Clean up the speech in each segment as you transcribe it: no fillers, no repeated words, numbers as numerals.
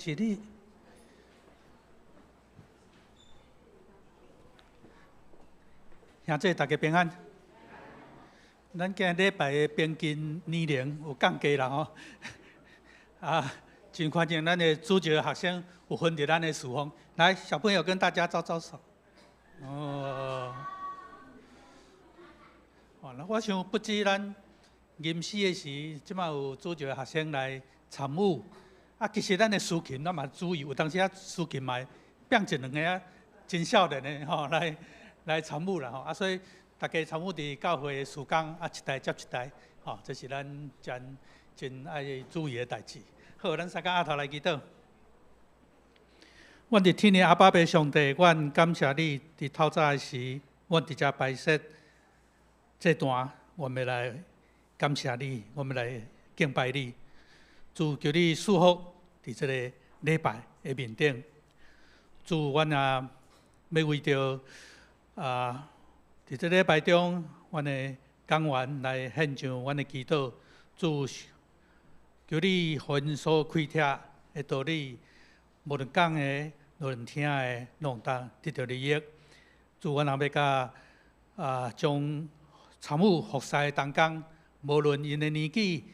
起立。兄弟，大家平安。咱今禮拜的平均年齡有降低啦吼，啊，真歡迎咱的主日學生有份佇咱的事奉。來，小朋友跟大家招招手。哦，哦，那我想不止咱吟詩的時，這擺有主日學生來參與。啊，其實咱的司琴，咱嘛注意，有當時啊，司琴嘛變一兩個啊，真少年的吼來參與啦吼。啊，所以大家參與佇教會的事工，啊，一代接一代，吼，這是咱真真愛注意的代誌。好，咱三個阿頭來祈禱。阮佇天的阿爸父上帝，阮感謝你，佇透早的時，阮佇遮擺設祭壇，阮欲來感謝你，阮欲來敬拜你。主求你賜福佇這個禮拜的面頂。主，阮也欲為著啊，佇這禮拜中，阮的講員來獻上阮的祈禱。主，求你予𪜶所開拓的道理，無論講的，無論聽的，攏會當得著利益。主，阮也欲共啊，將參與服侍的同工，無論𪜶的年紀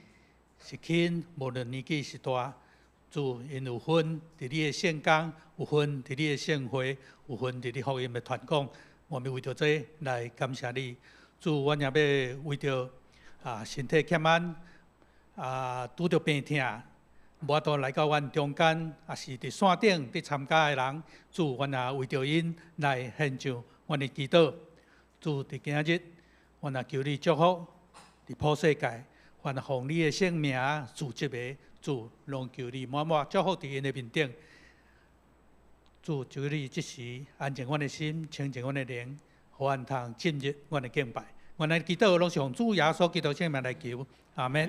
是輕，無論年紀是大，主𪜶有份佇你的聖工，有份佇你的聖會，有份佇你福音的傳講，我們為著這來感謝你。主，阮也欲為著啊身體欠安，啊拄著病痛，無法度來到阮中間，抑是佇線頂佇參加的人，主，阮也為著𪜶來獻上阮的祈禱。主，佇今仔日，阮也求你祝福佇普世界，凡奉你的聖名聚集的，主，攏求你滿滿祝福佇𪜶的面頂。主，求你這時安靜阮的心，清淨阮的靈，予阮通進入阮的敬拜。阮的祈禱攏是奉主耶穌基督聖名來求，阿們。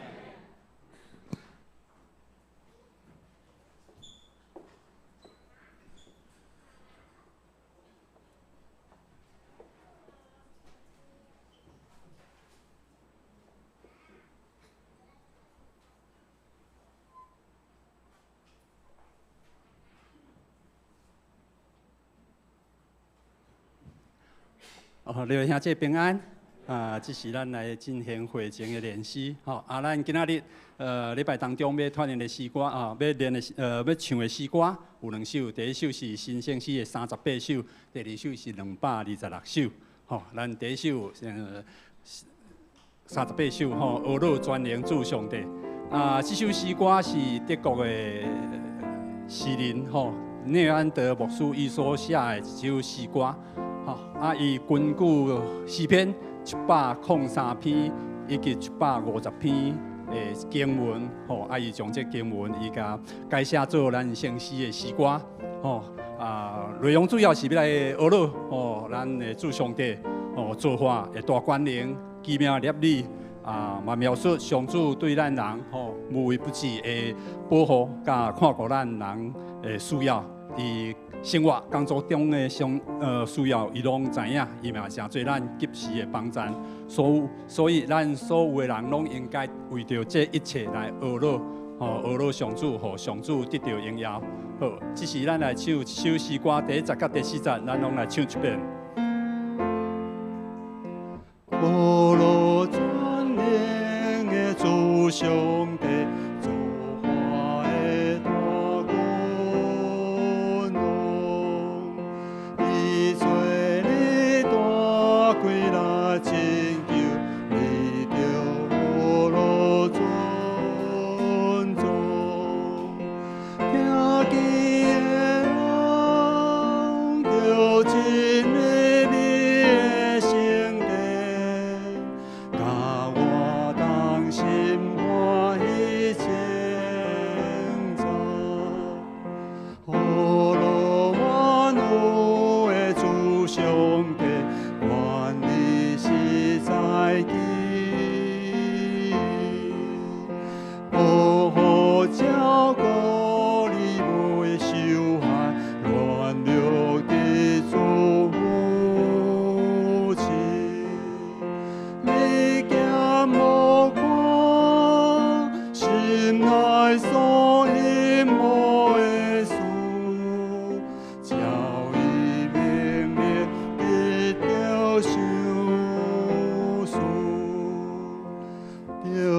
哦，各位兄弟平安。啊，這是咱來進行會前的練習。吼，啊，咱今仔日禮拜當中欲鍛鍊的詩歌啊，欲練的欲唱的詩歌有兩首，第一首是新聖詩的38首，第二首是226首。吼，咱第一首三十八首吼，呵咾全能主上帝。啊，這首詩歌是德國的詩人吼內安德牧師伊所寫的一首詩歌。吼，啊，伊根據詩篇103篇以及150篇的經文，吼，啊，伊將這經文伊共改寫做咱聖詩的詩歌，吼，啊，內容主要是欲來呵咾，吼，咱的主上帝，吼，造化的大權能，奇妙的理，啊，嘛描述上主對咱人，吼，無微不至的保護，佮看顧咱人的需要，佇生活工作中的上需要，伊攏知影，伊嘛誠濟咱及時的幫贊。所以咱所有的人攏應該為著這一切來呵咾，吼，呵咾上主，予上主得著榮耀。好，這時咱來唱一首詩歌，第一節佮第四節，咱攏來唱一遍。呵咾全能的主上帝，造化的大君王，伊做你大權力拯救，你著呵咾尊崇。聽見的人著真理你的聖殿，佮我同心歡喜。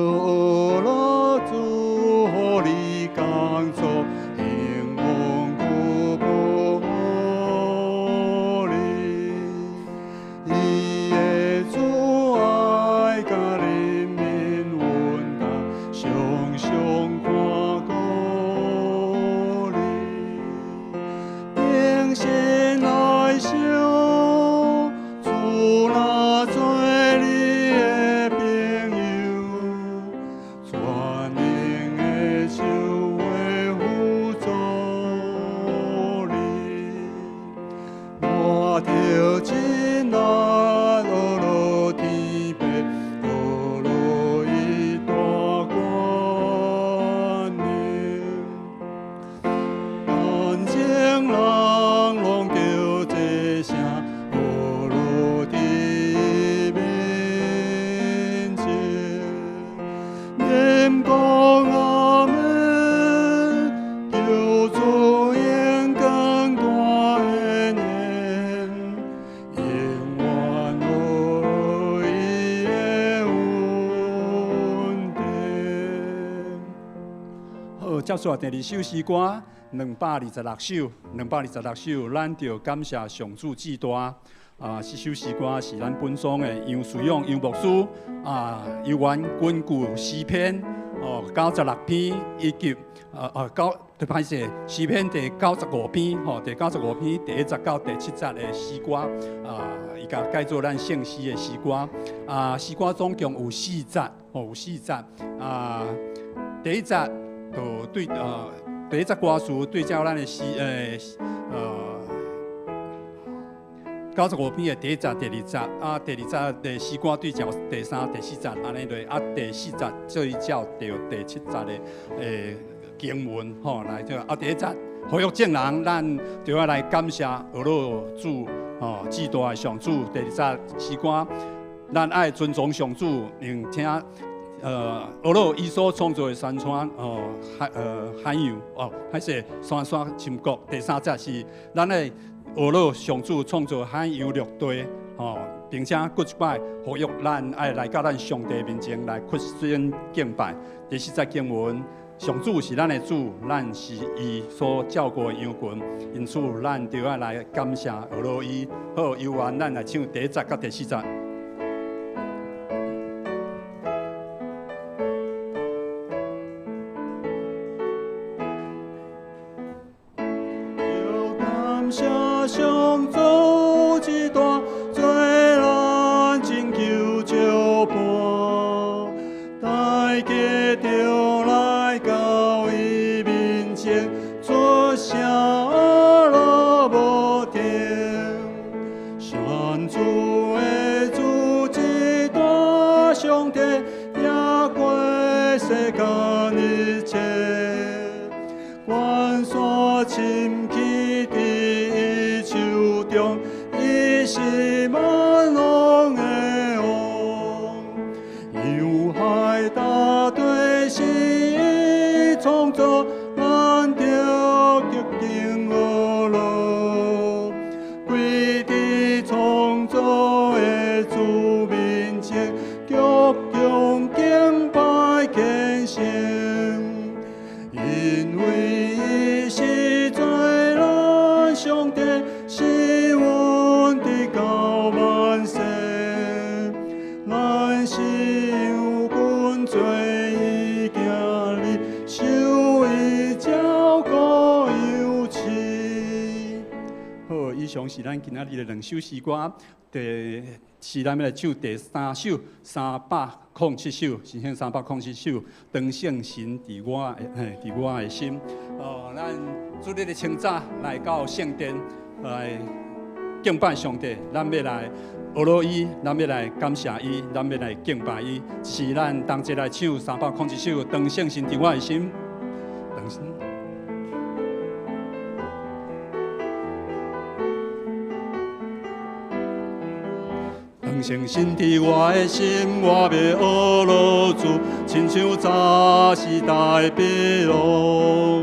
学乐主予你工作，幸福久无你。伊的慈爱佮怜悯恩待，常常看顾你。定心来想，主若做你的朋友，全能的手会扶助你。我著尽力学乐天父，学乐伊大权能。万种人拢叫这声，学乐伫伊面前。连讲阿们，求主用更大的恩，永远学伊的恩典。好，接续第二首诗歌，226首，226首，咱著感谢上主至大。啊，這首詩歌是咱本宗的楊思勇楊牧師啊，有緣根據詩篇哦96篇以及九，對歹勢，詩篇第九十五篇吼，第九十五篇第一節到第七節的詩歌啊，伊共改做咱聖詩的詩歌啊，詩歌總共有四節，吼，有四節啊，第一節就對第一節歌詞對照咱的詩95篇的第一節、第二節，啊，第二節的詩歌對照第三、第四節，按呢落，啊，第四節對照著第七節的經文，吼，來對。啊，第一節呼籲眾人，咱就要來感謝學樂主，吼，至大的上主。第二節詩歌，咱愛尊崇上主，並且學樂伊所創造的山川，哦，海洋，哦，還是山山深谷。第三節是咱愛學樂上主創造海洋陸地，吼，並且閣一擺呼籲咱愛來到咱上帝面前來屈身敬拜。第四節經文，上主是咱的主，咱是伊所照顧的羊群，因此咱就愛來感謝學樂伊。好，有緣咱來唱第一節佮第四節。感謝上主至大，做咱拯救石伴，大家著來到伊面前，出聲學樂無停。上主的主至大，上帝也過世間一切，關山深起佇伊手中，伊是萬王的王。洋海大地是伊創造，咱著極敬學樂。跪佇創造的主面前，鞠躬敬拜虔誠，因為伊是做咱上帝，是阮直到萬世。咱是羊群，做伊囝兒，受伊照顧養飼。好，以上是咱今仔日的兩首詩歌，第是咱欲來唱第三首307首，詩篇307首，當聖神佇我的，嘿，佇我的心。哦，咱主日的清早來到聖殿來敬拜上帝，咱欲來學樂伊，咱欲來感謝伊，咱欲來敬拜伊。是咱同齊來唱307首，當聖神佇我的心。當聖。當聖神佇我的心，我欲學樂主，親像早時代彼羅。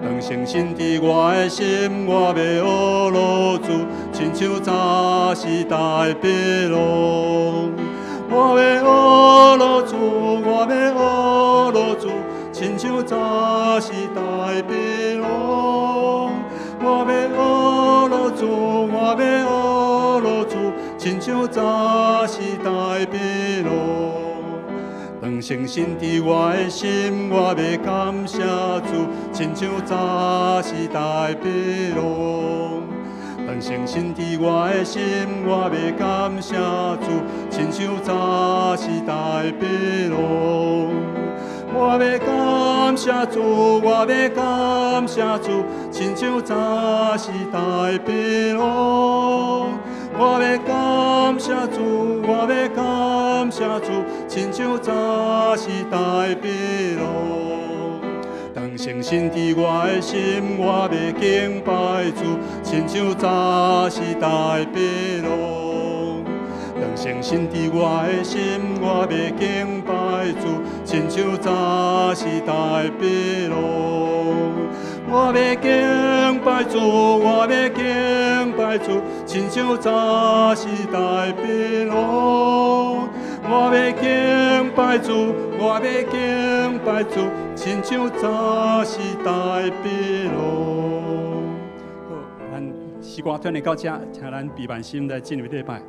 當聖神佇我的心，我欲學樂主，親像早時代彼羅。我欲学落主，我欲学落主，亲像早时代彼罗。我欲学落主，我欲学落主，亲像早时代彼罗。当诚心伫我的心，我欲感谢主，亲像早时代彼罗。当诚心伫我的心，我欲感谢主，亲像早时代彼罗。我欲感谢主，我欲感谢主，亲像早时代彼罗。我欲感谢主，我欲感谢主，亲像早时代彼罗。当诚心伫我的心，我欲敬拜主，亲像早时代彼罗。当诚心伫我的心，我欲敬拜主，亲像早时代彼罗。我欲敬拜主，我欲敬拜主，亲像早时代彼罗。我欲敬拜主，我欲敬拜主，亲像早时代彼罗。好，咱诗歌唱到遮，请咱闭目心来进入礼拜。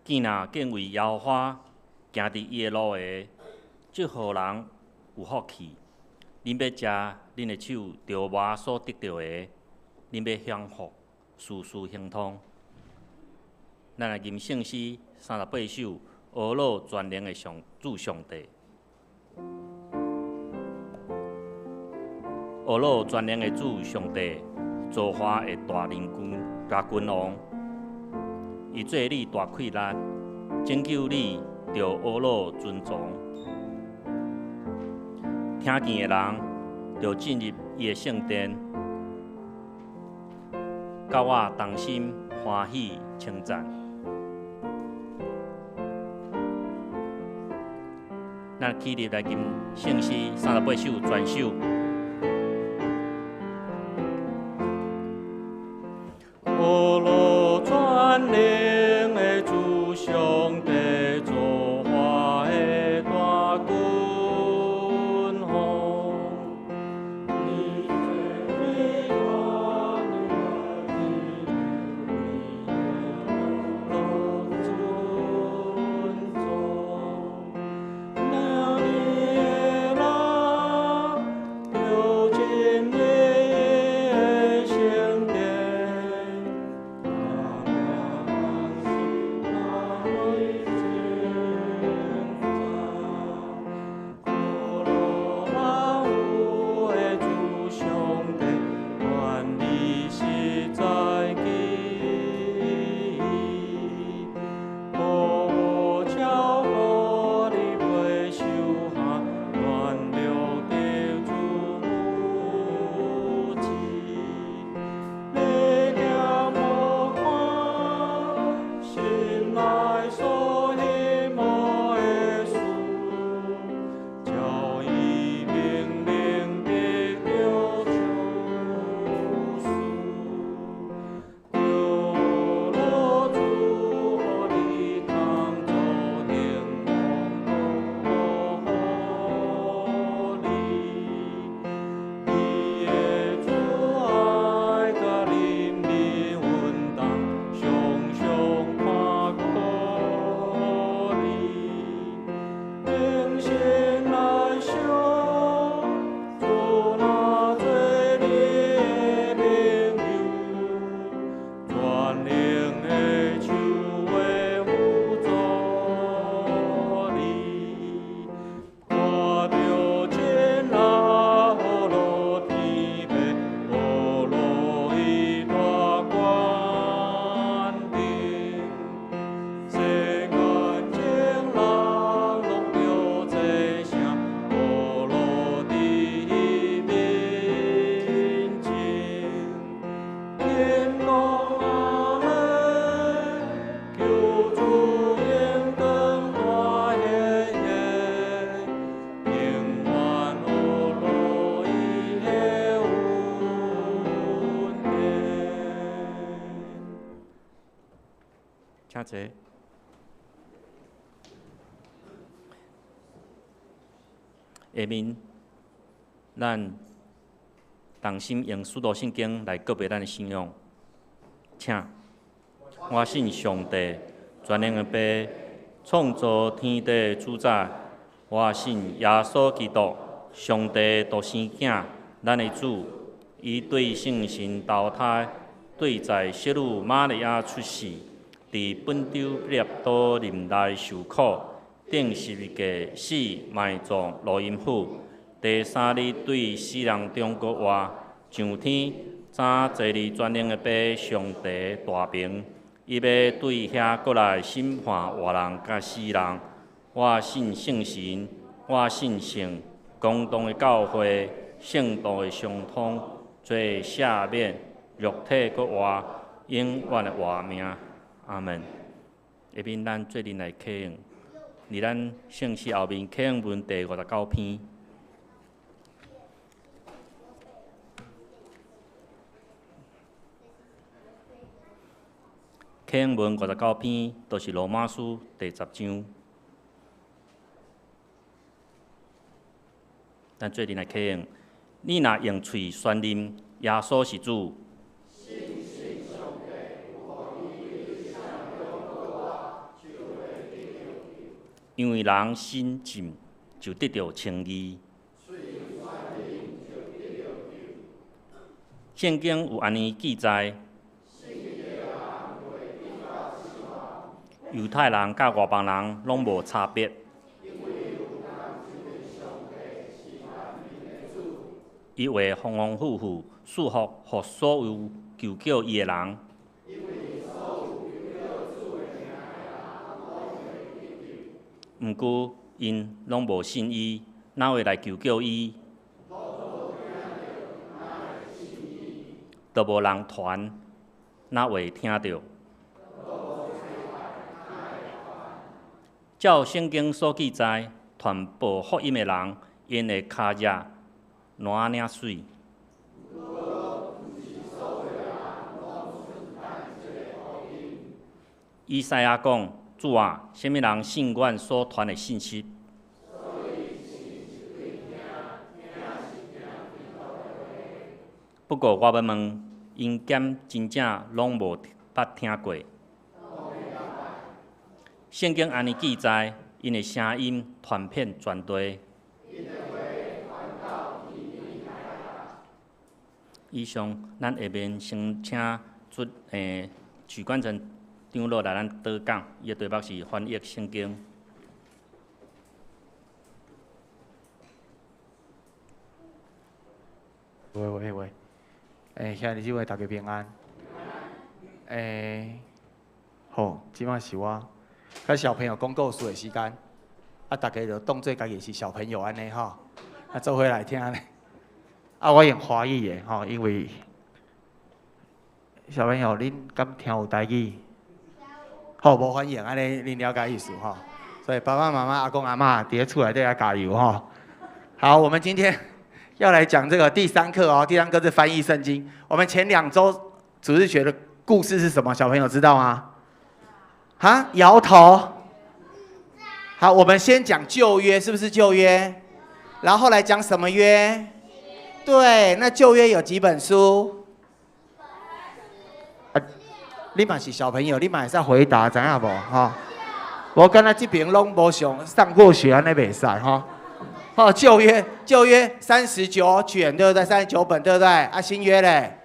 见若敬畏耶和华，行伫伊的路的，这号人有福气。恁欲食恁的手著磨所得著的，恁欲享福，事事亨通。咱来吟圣诗38首，阿乐全能的上主上帝。阿乐全能的主上帝，造化的大灵君、大君王，伊做你大气力，拯救你，著阿乐尊崇。聽見的人，就進入伊的聖殿，佮我同心歡喜稱讚。咱起立來吟聖詩38首全首。呵咾全能的主上帝造化的大君王，你做尊重，那你的人就进你的圣殿。請坐。下面，咱同心用使徒信經來告白咱的信仰。請，我信上帝，全能的父，創造天地主宰。我信耶穌基督，上帝獨生囝，咱的主，伊對聖神投胎，對在聖女瑪利亞出世。佇本丟彼拉多任內受苦，釘十字架死埋葬落陰府，第三日對死人中復活，上天，早坐佇全能的父上帝大爿，伊欲對遐閣來審判活人佮死人。我信聖神，我信聖公同的教會，聖徒的相通，罪赦免，肉體閣活，永遠的活命。阿門。下面咱做陣來啟用，佇咱聖詩後面啟用文第59篇。啟用文59篇，就是羅馬書第10章。咱做陣來啟用，你若用喙宣認耶穌是主，因為人心信就得著稱義。聖經有按呢記載：猶太人佮外邦人攏無差別。伊會豐豐富富賜福予所有求叫伊的人。毋過𪜶攏無信伊，哪會來求叫伊？都無人傳，哪會聽著？照聖經所記載，傳報福音的人，𪜶的跤跡偌爾媠。以賽亞講：主啊，啥物人信阮所傳的信息？不過我欲問，𪜶敢真正攏無捌聽過？聖經按呢記載，𪜶的聲音傳遍全地。以上，咱下面先請主許冠成長老來咱導講，伊的題目是翻譯聖經。喂喂喂，兄弟姊妹大家平安。好，這擺是我佮小朋友講故事的時間，啊，大家就當做家己是小朋友按呢吼，啊，做伙來聽咧。啊，我用華語的吼，因為小朋友恁敢聽有台語？好，無反應，按呢恁了解意思吼。所以爸爸媽媽、阿公阿嬤佇咧厝內底愛加油吼。好，我們今天要來講這個第三課哦，第三課是翻譯聖經。我們前兩週主日學的故事是什麼？小朋友知道嗎？哈，搖頭。好，我們先講舊約，是不是舊約？然後後來講什麼約？對，那舊約有幾本書？啊，你嘛是小朋友，你嘛會使回答，知影無？吼，無敢若這邊攏無上過學，按呢袂使吼。哦，舊約舊約39卷，對不對？39本，對不對？啊，新約嘞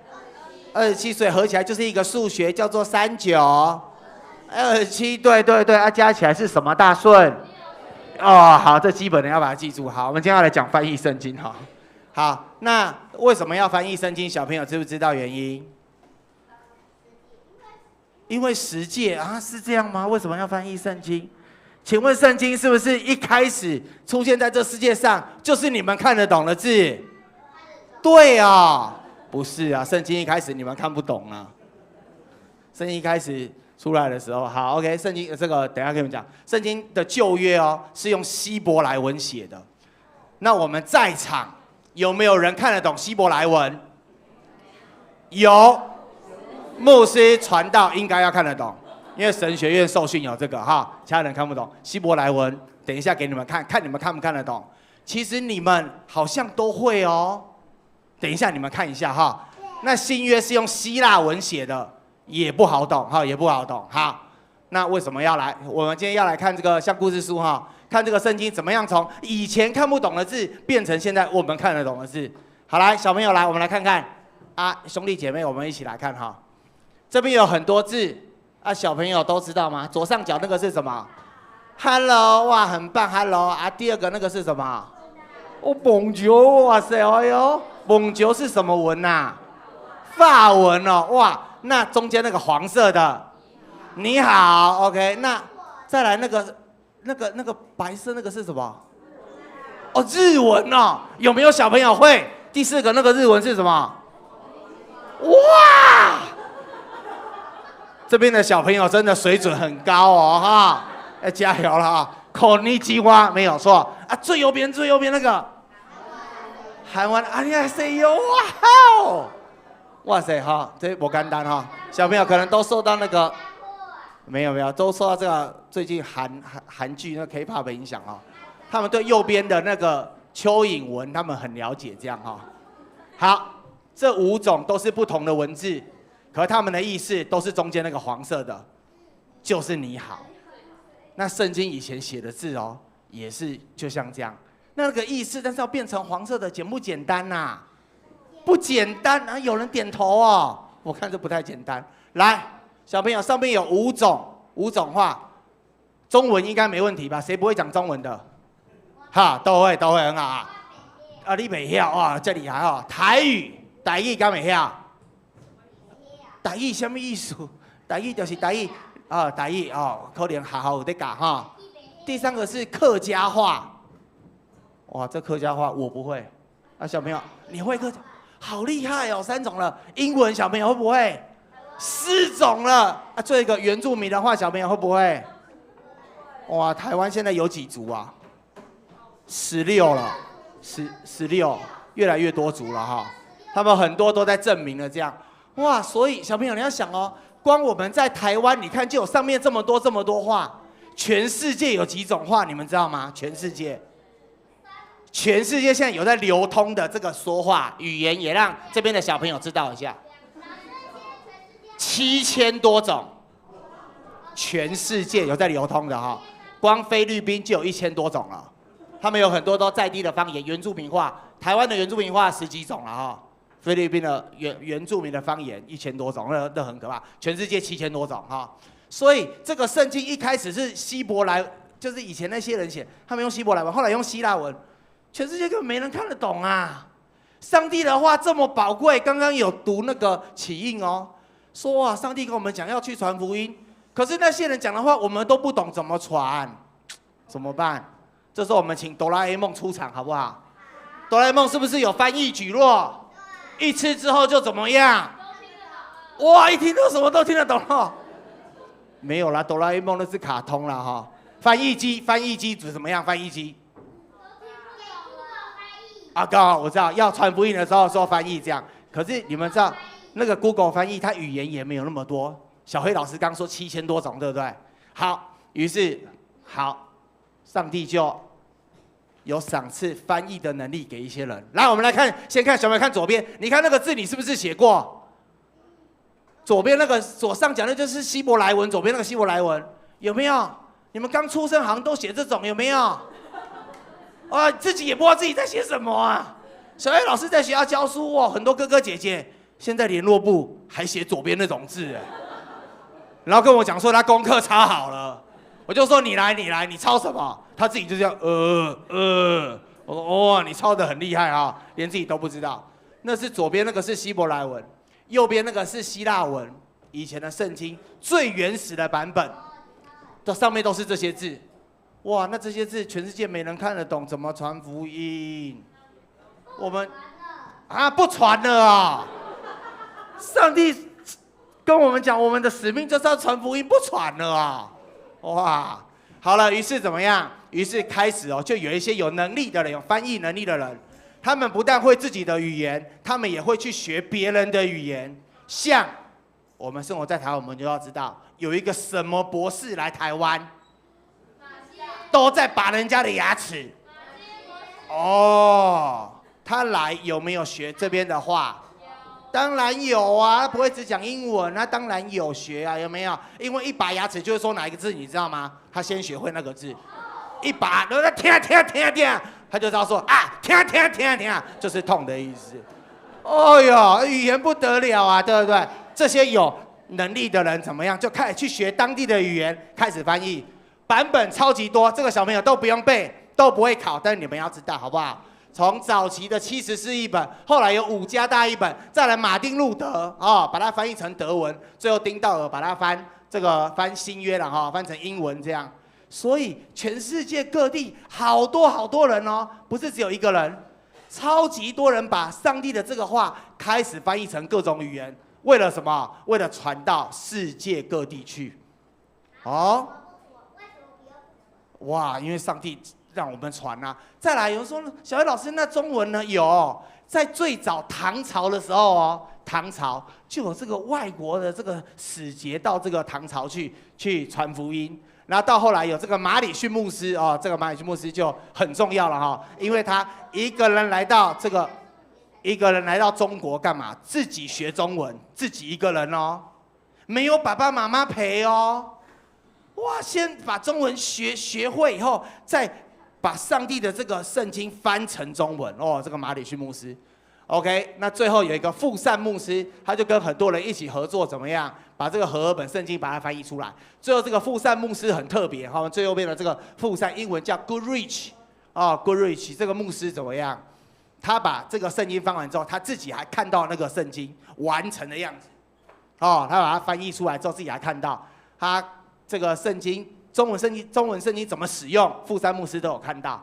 ，27歲合起來就是一個數學，叫做3927，對對對，啊，加起來是什麼大順？哦，好，這基本的要把它記住。好，我們今天要來講翻譯聖經哈。好，那為什麼要翻譯聖經？小朋友知不知道原因？因為十誡啊，是這樣嗎？為什麼要翻譯聖經？請問聖經是不是一開始出現在這世界上就是你們看得懂的字？對啊，不是啊，聖經一開始你們看不懂啊。聖經一開始出來的時候，好，OK，聖經這個等一下跟你們講，聖經的舊約哦是用希伯來文寫的。那我們在場有沒有人看得懂希伯來文？有，牧師傳道應該要看得懂，因為神學院受訓有這個哈，其他人看不懂希伯來文。等一下給你們看看，你們看不看得懂？其實你們好像都會哦。等一下你們看一下哈。那新約是用希臘文寫的，也不好懂哈，也不好懂。好，那為什麼要來？我們今天要來看這個像故事書哈。看這個聖經怎麼樣從以前看不懂的字變成現在我們看得懂的字。好，來，小朋友來，我們來看看啊，兄弟姐妹，我們一起來看哈。這邊有很多字啊，小朋友都知道嗎？左上角那個是什麼？Hello，哇，很棒，Hello 啊。第二個那個是什麼？哦，Bonjour，哇塞，哎呦，Bonjour 是什麼文啊？法文哦，哇，那中間那個黃色的，你好，OK，那再來那個。那個白色那個是什麼？哦，日文哦，有沒有小朋友會？第四個那個日文是什麼？哇！這邊的小朋友真的水準很高哦，哈，要加油了啊！こんにちは沒有錯啊，最右邊最右邊那個韓文，안녕하세요，哇哇塞哈，這不簡單哈，小朋友可能都受到那個。沒有沒有，都受到這個最近韓劇那 K-pop 的影響哦。他們對右邊的那個蚯蚓文，他們很了解這樣哈。好，這五種都是不同的文字，可他們的意思都是中間那個黃色的，就是你好。那聖經以前寫的字哦，也是就像這樣，那個意思，但是要變成黃色的，簡不簡單吶？不簡單啊！有人點頭哦，我看這不太簡單。來。小朋友，上面有五種話，中文應該沒問題吧？誰不會講中文的？哈，都會很好啊。啊，你袂曉哇，這厲害哦。台語，台語敢會曉？台語啥物意思？台語就是台語啊，台語哦，可能學校有咧教哈。第三個是客家話，哇，這客家話我不會。啊，小朋友，你會客家？好厲害哦，三種了。英文小朋友會不會？四種了。啊，最後一個原住民的話，小朋友會不會？哇，台灣現在有幾族啊？16了，16，越來越多族了哈。他們很多都在證明了這樣。哇，所以小朋友你要想哦，光我們在台灣，你看就有上面這麼多這麼多話，全世界有幾種話，你們知道嗎？全世界。全世界現在有在流通的這個說話語言，也讓這邊的小朋友知道一下。7000多種，全世界有在流通的哈，光菲律賓就有1000多種了。他們有很多都在地的方言、原住民話，台灣的原住民話十幾種了哈。菲律賓的原住民的方言1000多種，那很可怕。全世界7000多種哈，所以這個聖經一開始是希伯來，就是以前那些人寫，他們用希伯來文，後來用希臘文。全世界根本沒人看得懂啊！上帝的話這麼寶貴，剛剛有讀那個啟應哦，說啊，上帝跟我們講要去傳福音，可是那些人講的話我們都不懂，怎麼傳？怎麼辦？這時候我們請哆啦 A 夢出場好不好？哆啦 A 夢是不是有翻譯蒟蒻？一吃之後就怎麼樣？哇，一聽都什麼都聽得懂了。沒有啦，哆啦 A 夢那是卡通啦哈。翻譯機，翻譯機怎麼樣？翻譯機。啊，剛好我知道要傳福音的時候說翻譯這樣，可是你們知道那個 Google 翻譯，它語言也沒有那麼多。小黑老師剛說7000多種，對不對？好，於是好，上帝就有賞賜翻譯的能力給一些人。來，我們來看，先看小朋友看左邊，你看那個字，你是不是寫過？左邊那個左上角那就是希伯來文，左邊那個希伯來文有沒有？你們剛出生好像都寫這種，有沒有？啊，自己也不知道自己在寫什麼啊！小黑老師在學校教書哦，很多哥哥姐姐現在聯絡簿還寫左邊那種字，然後跟我講說他功課抄好了，我就說你來你來，你抄什麼？他自己就這樣我說哦，你抄得很厲害啊，連自己都不知道。那是左邊那個是希伯來文，右邊那個是希臘文，以前的聖經最原始的版本，這上面都是這些字。哇，那這些字全世界沒人看得懂，怎麼傳福音？我們啊不傳了啊！上帝跟我們講，我們的使命就是要傳福音，不傳了啊！哇，好了，於是怎麼樣？於是開始哦，就有一些有能力的人，有翻譯能力的人，他們不但會自己的語言，他們也會去學別人的語言。像我們生活在台灣，我們就要知道有一個什麼博士來台灣。都在拔人家的牙齒。哦，他來有沒有學這邊的話？當然有啊，他不會只講英文，他當然有學啊，有沒有？因為一拔牙齒就會說哪一個字，你知道嗎？他先學會那個字，一拔，然後他聽聽聽聽，他就知道說啊，聽聽聽聽，就是痛的意思。哦喲，語言不得了啊，對不對？這些有能力的人怎麼樣？就開始去學當地的語言，開始翻譯。版本超級多，這個小朋友都不用背，都不會考，但是你們要知道，好不好？從早期的74譯本，後來有五家大譯本，再來馬丁路德哦，把它翻譯成德文，最後丁道爾把它翻這個翻新約了哈，翻成英文這樣。所以全世界各地好多好多人哦，不是只有一個人，超級多人把上帝的這個話開始翻譯成各種語言，為了什麼？為了傳到世界各地去。哦。哇！因為上帝讓我們傳啊。再來，有人說小黑老師，那中文呢？有，在最早唐朝的時候哦，唐朝就有這個外國的這個使節到這個唐朝去傳福音。然後到後來有這個馬禮遜牧師哦，這個馬禮遜牧師就很重要了哈，因為他一個人來到這個，一個人來到中國幹嘛？自己學中文，自己一個人哦，沒有爸爸媽媽陪哦。哇！先把中文學會以後，再把上帝的這個聖經翻成中文哦。這個馬禮遜牧師，OK。那最後有一個傅山牧師，他就跟很多人一起合作，怎麼樣把這個和合本聖經把它翻譯出來？最後這個傅山牧師很特別哈，最右邊的這個傅山英文叫 Goodrich 哦，Goodrich 這個牧師怎麼樣？他把這個聖經翻完之後，他自己還看到那個聖經完成的樣子哦。他把它翻譯出來之後，自己還看到他。這個聖經，中文聖經，中文聖經怎麼使用？傅山牧師都有看到，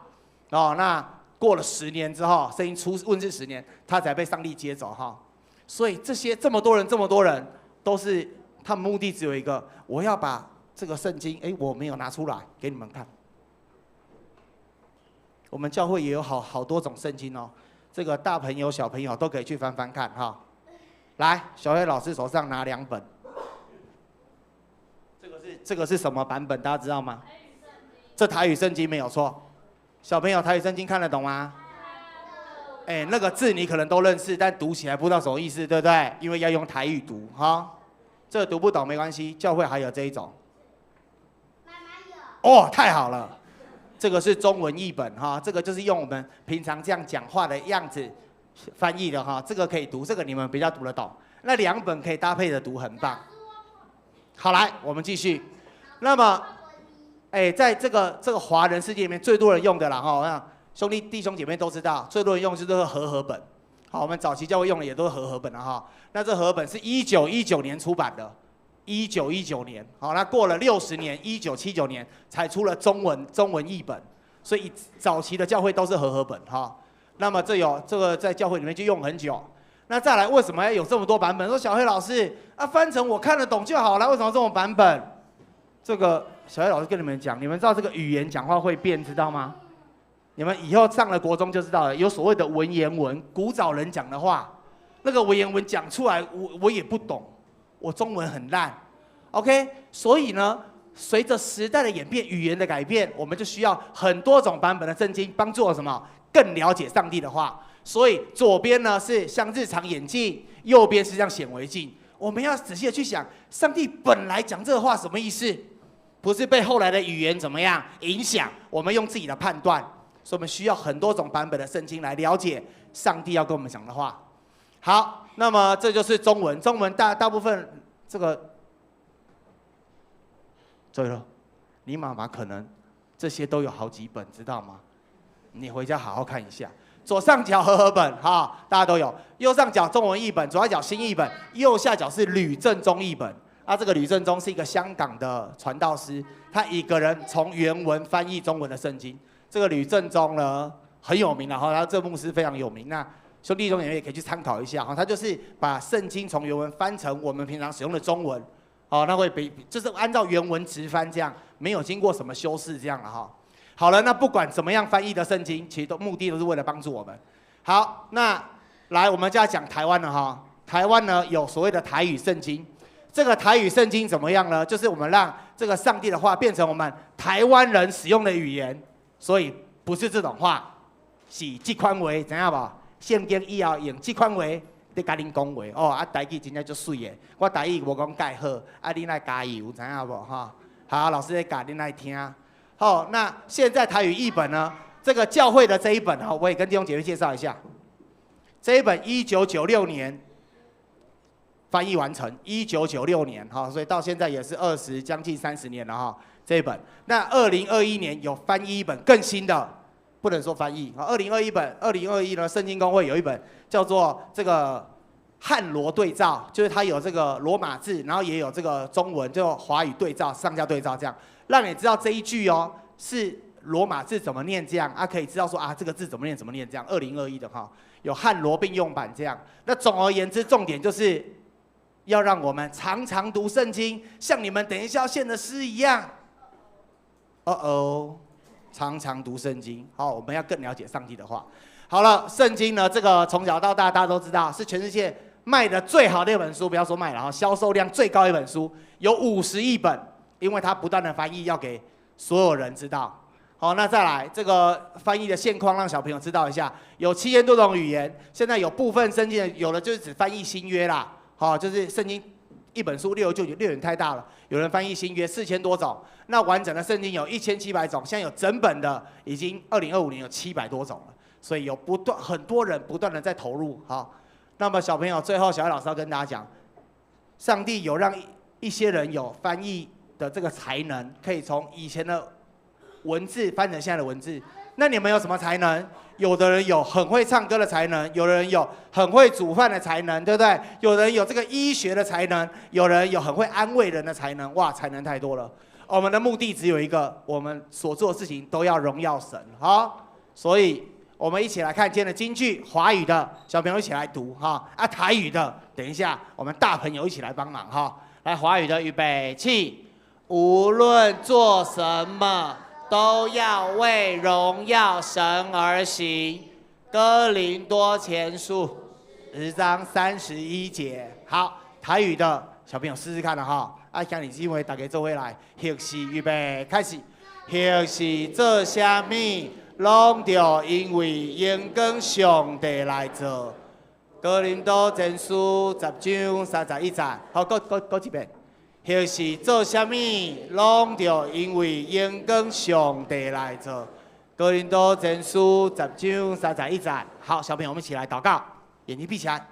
哦，那过了十年之后，圣经出问世十年，他才被上帝接走哈。所以这些这么多人，这么多人，都是他们目的只有一个，我要把这个圣经，哎，我没有拿出来给你们看。我们教会也有好好多种圣经哦，这个大朋友小朋友都可以去翻翻看哈。来，小黑老师手上拿两本，这个是什么版本？大家知道吗？这台语圣经没有错。小朋友，台语圣经看得懂吗？哎，那个字你可能都认识，但读起来不知道什么意思，对不对？因为要用台语读哈。这个读不懂没关系，教会还有这一种。哦，太好了，这个是中文译本哈，这个就是用我们平常这样讲话的样子翻译的哈，这个可以读，这个你们比较读得懂。那两本可以搭配的读，很棒。好，来，我们继续。那么，哎，在这个华人世界里面，最多人用的啦哈，那兄弟弟兄姐妹都知道，最多人用就是这个和合本。好，我们早期教会用的也都是和合本了哈。那这和合本是1919年出版的，一九一九年，好，那过了60年，1979年才出了中文译本，所以早期的教会都是和合本哈。那么这有这个在教会里面就用很久。那再来，为什么要有这么多版本？说小黑老师啊，翻成我看得懂就好了，为什么这种版本？这个小黑老师跟你们讲，你们知道这个语言讲话会变，知道吗？你们以后上了国中就知道了，有所谓的文言文，古早人讲的话，那个文言文讲出来，我也不懂，我中文很烂，OK？所以呢，随着时代的演变，语言的改变，我们就需要很多种版本的圣经，帮助我什么？更了解上帝的话。所以左边呢是像日常眼镜，右边是像显微镜。我们要仔细的去想，上帝本来讲这个话什么意思？不是被后来的语言怎么样影响？我们用自己的判断。所以我们需要很多种版本的圣经来了解上帝要跟我们讲的话。好，那么这就是中文，中文大大部分这个，对了，你妈妈可能这些都有好几本，知道吗？你回家好好看一下。左上角和合本，哈，大家都有；右上角中文译本，左下角新译本，右下角是吕振中译本。啊，这个吕振中是一个香港的传道师，他一个人从原文翻译中文的圣经。这个吕振中呢很有名，然后他这牧师非常有名。那兄弟兄姐妹也可以去参考一下哈，他就是把圣经从原文翻成我们平常使用的中文，哦，那会比就是按照原文直翻这样，没有经过什么修饰这样了哈。好了，那不管怎么样翻译的圣经，其实都目的都是为了帮助我们。好，那来我们就要讲台湾了哈。台湾呢有所谓的台语圣经，这个台语圣经怎么样呢？就是我们让这个上帝的话变成我们台湾人使用的语言。所以不是这种话，是这款话，知影無？圣经以后用这款话咧共恁讲话哦。啊，台语真正足媠的，我台语无讲蓋好，啊，恁愛加油，知影無？哈，好，老師咧教恁愛聽。好，那現在台語譯本呢？這個教會的這一本哈，我也跟弟兄姐妹介紹一下。這一本1996年翻譯完成，一九九六年哈，所以到現在也是20將近30年了哈。這一本，那2021年有翻譯一本更新的，不能說翻譯啊。2021本，2021呢，聖經公會有一本叫做這個漢羅對照，就是它有這個羅馬字，然後也有這個中文，就華語對照、上下對照這樣，讓你知道這一句哦是羅馬字怎麼念這樣啊，可以知道說啊這個字怎麼念怎麼念這樣。二零二一的哈，有漢羅並用版這樣。那總而言之，重點就是要讓我們常常讀聖經，像你們等一下要獻的詩一樣。哦哦，常常讀聖經，好，我們要更了解上帝的話。好了，聖經呢，這個從小到大大家都知道，是全世界賣的最好的一本書，不要說賣了哈，銷售量最高一本書，有50億本，因為它不斷的翻譯，要給所有人知道。好，那再來這個翻譯的現況，讓小朋友知道一下，有7000多種語言，現在有部分聖經有的就是只翻譯新約啦，好，就是聖經。一本書6.99，六有點太大了。有人翻譯新約4000多種，那完整的聖經有1700種，現在有整本的已經2025年有700多種了。所以有不斷很多人不斷的在投入。好，那麼小朋友最後小黑老師要跟大家講，上帝有讓一些人有翻譯的這個才能，可以從以前的文字翻成現在的文字。那你們有什麼才能？有的人有很會唱歌的才能，有的人有很會煮飯的才能，對不對？有人有這個醫學的才能，有人有很會安慰人的才能。哇，才能太多了。我們的目的只有一個，我們所做的事情都要榮耀神。好，所以我們一起來看今天的金句，華語的小朋友一起來讀哈，啊台語的，等一下我們大朋友一起來幫忙哈。來，華語的預備起，無論做什麼，都要為榮耀神而行。哥林多前書10章31節。好，台語的小朋友試試看了哈。啊，兄弟姊妹大家做伙來，或是預備開始，或是做啥物，攏著因為榮光上帝來做。哥林多前書10章31節，好，閣閣閣一遍。或是做啥物，攏著因為榮光上帝來做。哥林多前書十章三十一節。好，小朋友，我們一起來禱告，眼睛閉起來。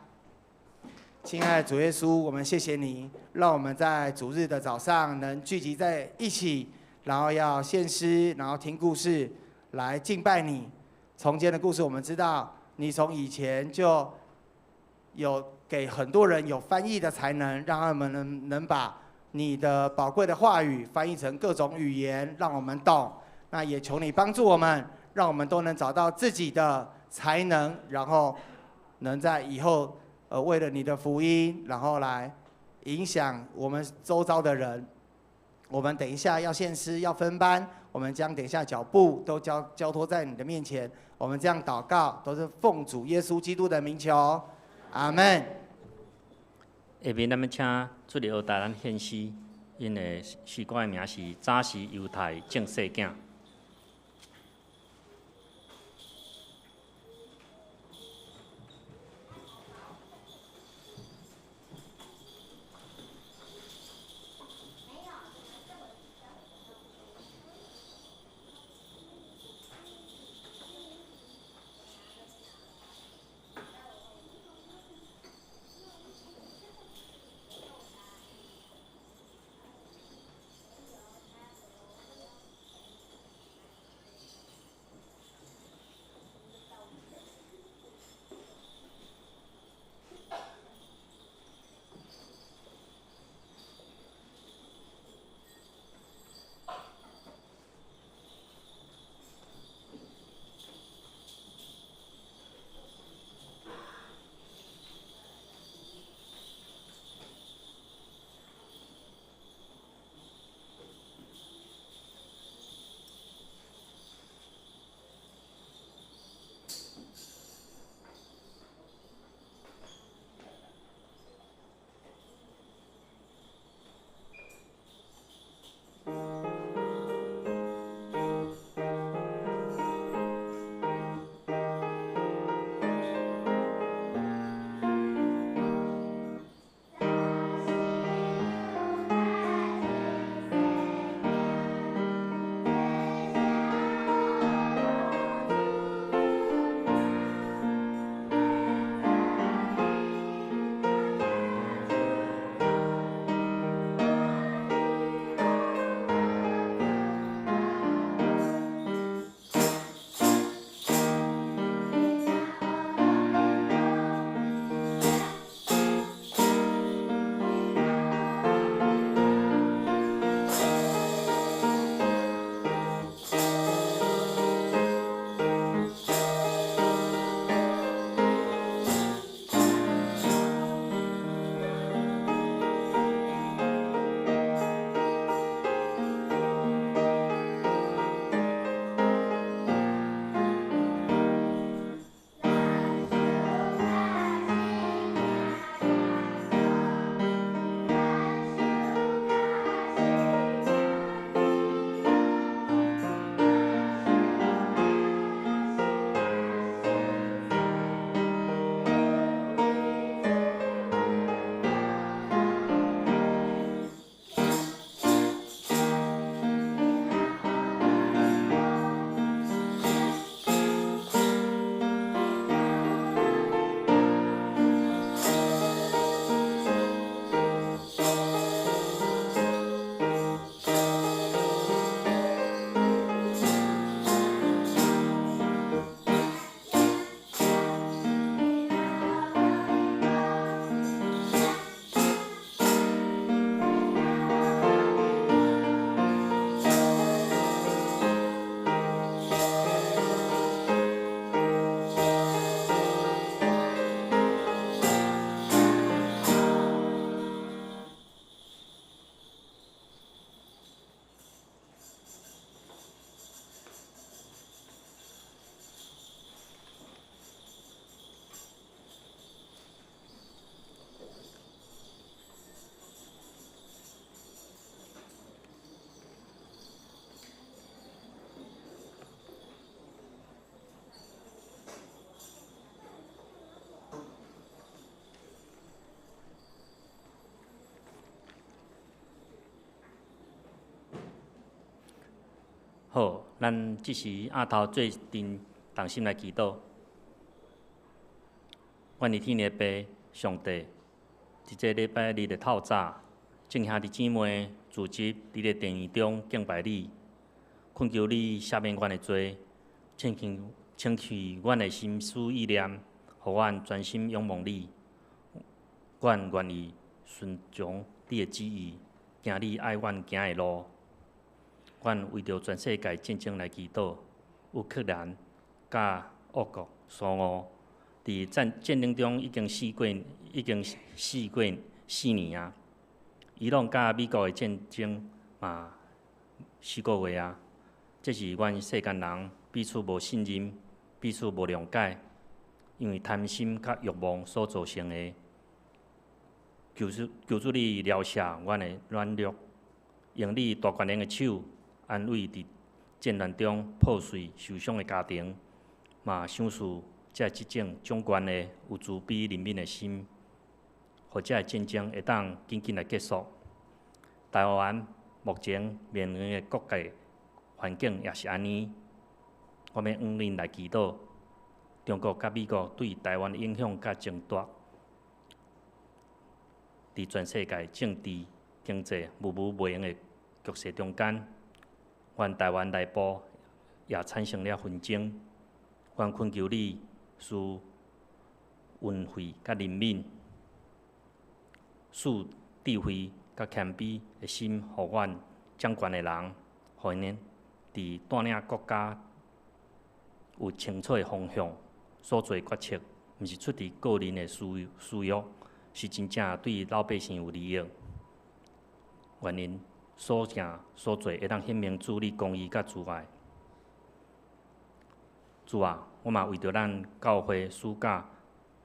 親愛的主耶穌，我們謝謝你，讓我們在主日的早上能聚集在一起，然後要獻詩，然後聽故事，來敬拜你。從今天的故事，我們知道你從以前就有給很多人有翻譯的才能，讓他們能把你的寶貴的話語翻譯成各種語言，讓我們懂。那也求你幫助我們，讓我們都能找到自己的才能，然後能在以後，為了你的福音，然後來影響我們周遭的人。我們等一下要獻詩，要分班，我們將等一下腳步都交託在你的面前。我們這樣禱告，都是奉主耶穌基督的名求，阿門。下面咱們請主日學帶咱獻詩，𪜶的詩歌的名是《早時猶太種細囝》。好，咱這時阿頭做陣同心來祈禱。阮的天的父上帝，佇這禮拜日的透早，眾兄弟姊妹聚集佇這殿宇中敬拜你，懇求你赦免阮的罪，清去清去阮的心思意念，予阮專心仰望你。阮願意順從你的旨意，行你愛阮行的路。阮為著全世界戰爭來祈禱，烏克蘭佮俄國蘇俄佇戰爭中已經四過，已經四過4年啊。伊朗佮美國的戰爭嘛4個月啊。這是阮世間人彼此無信任、彼此無諒解，因為貪心佮慾望所造成的。求主，求主你饒赦阮的軟弱，用你大權能的手安慰佇戰亂中破碎受傷的家庭，嘛賞賜這執政掌權的有慈悲憐憫的心，予這个戰爭會當緊緊來結束。台灣目前面臨的國際環境也是按呢，我欲向恁來祈禱，中國佮美國對台灣的影響佮爭奪，佇全世界政治、經濟無無袂用的局勢中間，阮台灣內部也產生了紛爭。阮懇求你賜恩惠佮憐憫，賜智慧佮謙卑的心，予阮掌權的人，予𪜶佇帶領國家有清楚的方向，所做的決策，毋是出佇個人的私欲，是真正對老百姓有利益。願𪜶所行所做，會當顯明主你公義佮慈愛。主啊，我嘛為著咱教會暑假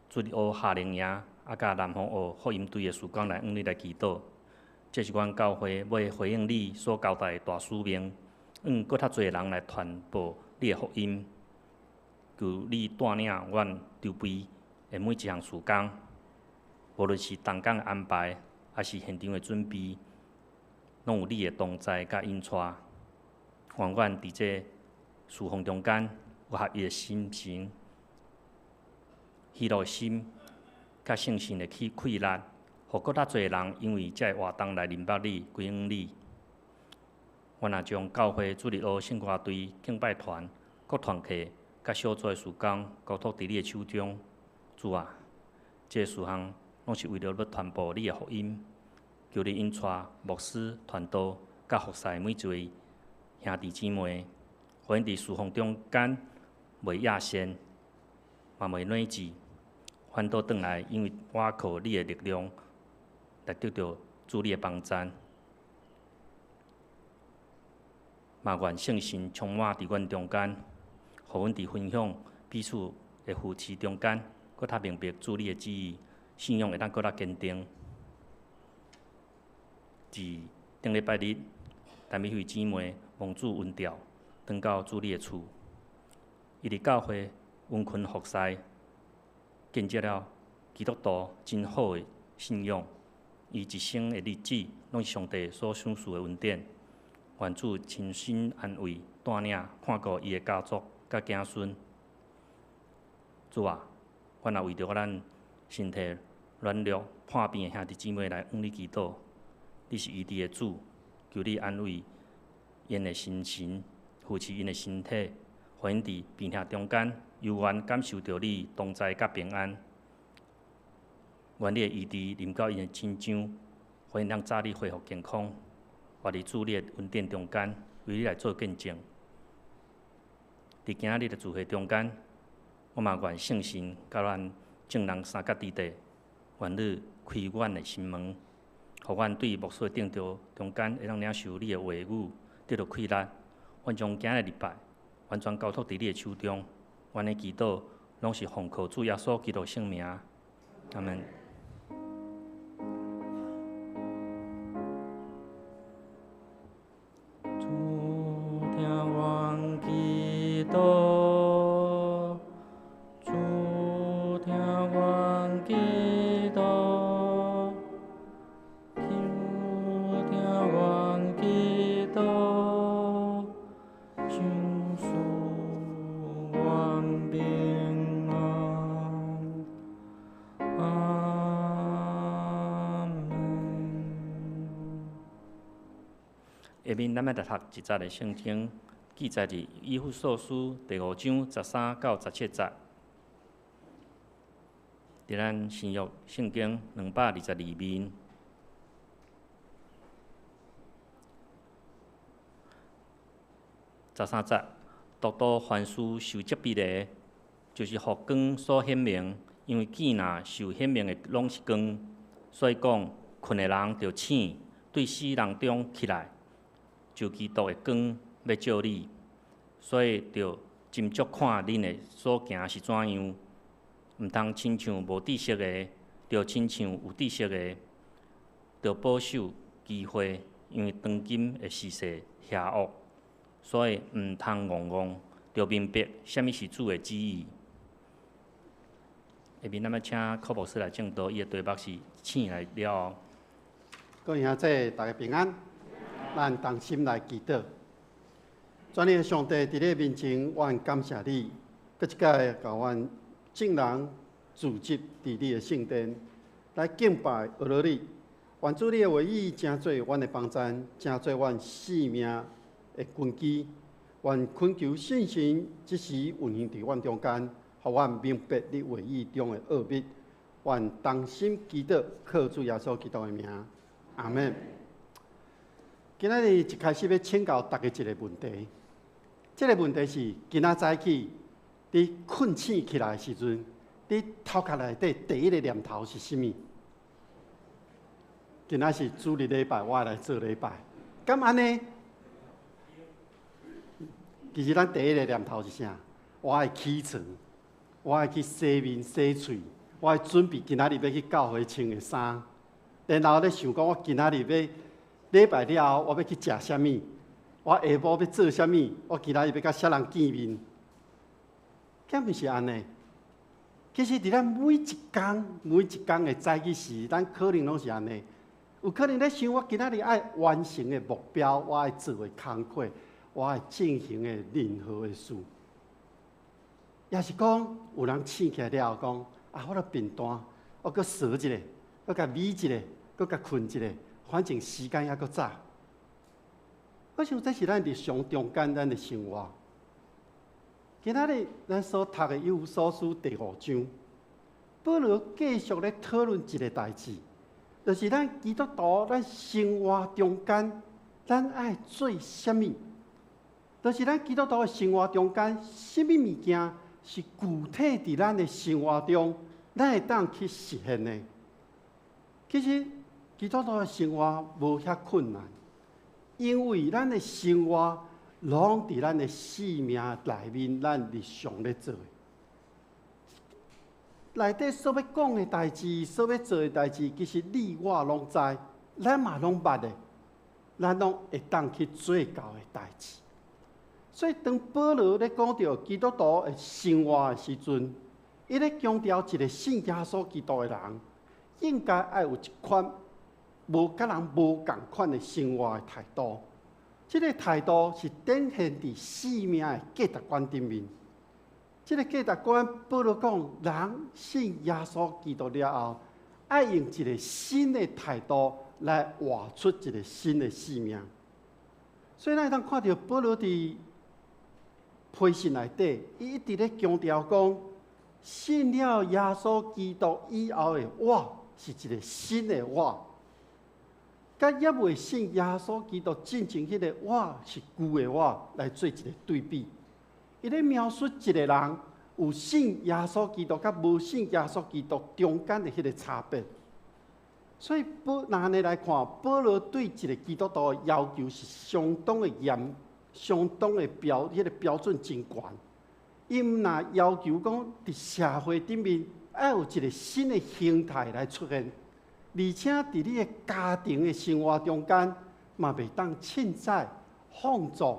主日學夏令營，啊，佮南方澳福音隊的事工來向你來祈禱。這是阮教會欲回應你所交代的大使命，向閣較濟人來傳播你的福音。求你帶領阮籌備的每一項事工，無論是同工的安排，抑是現場的準備，攏有你的同在佮引帶。願阮佇這事奉中間有合一的心情、喜樂的心，佮聖神的氣力，予閣較濟人因為這个活動來認捌你、歸向你。阮也將教會主日學聖歌隊、敬拜團、各團契佮小組的事工交託佇你的手中。主啊，這個事項攏是為著欲傳播你的福音，求你引帶牧師、傳道佮服侍每一位兄弟姊妹，予𪜶佇事奉中間袂野心，嘛袂軟志，反倒轉來，因為倚靠你的力量，來得著主你的幫贊。嘛願聖神充滿佇阮中間，予阮佇分享彼此的扶持中間，閣較明白主你的旨意，信仰會當閣較堅定。自頂禮拜日，陳美惠姊妹蒙主恩召，轉到主你的厝。伊佇教會殷勤服侍，建設了基督徒真好的信仰。伊一生的日子，攏是上帝所賞賜的恩典。願主親身安慰、帶領、看顧伊的家族佮子孫。主啊，阮也為著咱身體軟弱、破病的兄弟姊妹來向你祈禱。你是醫治的主，求你安慰𪜶的心神，扶持𪜶的身體，予𪜶佇病痛中間，猶原感受著你同在佮平安。願你的醫治臨到𪜶的身上，予𪜶通早日恢復健康，活佇主你的恩典中間，為你來做見證。佇今仔日的聚會中間，我嘛願聖神佮咱眾人相佮之地，願你開阮的心門，予阮對牧師的證道中間會當領受你的話語，得著氣力。阮將今日禮拜完全交託佇你的手中，阮的祈禱攏是奉靠主耶穌基督聖名。阿們。主聽阮祈禱，主聽阮祈禱，求聽阮祈禱，下面咱欲來讀一節的聖經，記載佇以弗所書第五章十三到十七節。佇咱新約聖經222面。十三節，獨獨凡事受責備的，就是予光所顯明，因為見若受顯明的攏是光，所以講，睏的人著醒，對死人中起來，就基督的光欲照你，所以著斟酌看恁的所行是怎樣，毋通親像無知識的，著親像有知識的，著保守機會，因為當今的時勢邪惡，所以毋通戇戇，著明白啥物是主的旨意。下面咱欲請柯牧師來證道，伊的題目是醒來了後。各位兄弟，大家平安。咱同心來祈禱。全能的上帝，佇你面前，阮感謝你，閣一擺共阮眾人聚集佇你的聖殿來敬拜阿羅你。願主你的話語成做阮的幫贊，成做阮生命的根基。願懇求聖神這時運行佇阮中間，予阮明白你話語中的奧秘。願同心祈禱，靠主耶穌基督的名，阿們。今仔日一開始欲請教大家一個問題，這個問題是：今仔早起你睏醒起來的時陣，你頭殼內底第一個念頭是啥物？今仔是主日禮拜，我愛來做禮拜，敢按呢？其實咱第一個念頭是啥？我愛起床，我愛去洗面洗喙，我愛準備今仔日欲去教會穿的衫，然後咧想講我今仔日欲禮拜了後，我欲去食啥物？我下晡欲做啥物？我今仔日欲佮啥人見面？敢毋是按呢？其實佇咱每一工、每一工的早起時，咱可能攏是按呢。有可能咧想我今仔日愛完成的目標，我愛做的工課，我愛進行的任何的事，抑是講有人醒起來了後講啊，我著貧惰，我閣趖一下，閣共眯一下，閣共睏一下，反正時間猶閣早。我想這是咱日常中間咱的生活。今仔日咱所讀的以弗所書第五章，保羅繼續咧討論一個代誌，就是咱基督徒咱生活中間，咱愛做啥物？就是咱基督徒的生活中間，啥物物件是具體佇咱的生活中，咱會當去實現的？其實基督徒的生活無遐困難，因為咱的生活攏佇咱的生命內面，咱日常咧做的。內底所欲講的代誌，所欲做的代誌，其實你我攏知，咱嘛攏捌的，咱攏會當去做到的代誌。所以，當保羅咧講著基督徒的生活的時陣，伊咧強調一個信耶穌基督的人，應該愛有一款無佮人無仝款的生活的態度。這個態度是展現佇生命的價值觀頂面。這個價值觀，保羅講，人信耶穌基督了後，愛用一個新的態度來活出一個新的生命。所以，咱會當看著保羅佇批信內底，伊一直咧強調講，信了耶穌基督以後的我，是一個新的我。佮猶未信耶穌基督進前彼個我是舊的我，來做一個對比。伊咧描述一個人有信耶穌基督佮無信耶穌基督中間的彼個差別。所以，保若按呢來看，保羅對一個基督徒的要求是相當的嚴，相當的標，彼個標準真懸。伊毋若要求講，佇社會頂面愛有一個新的形態來出現，而且佇你的家庭的生活中間，嘛袂當凊彩放縱。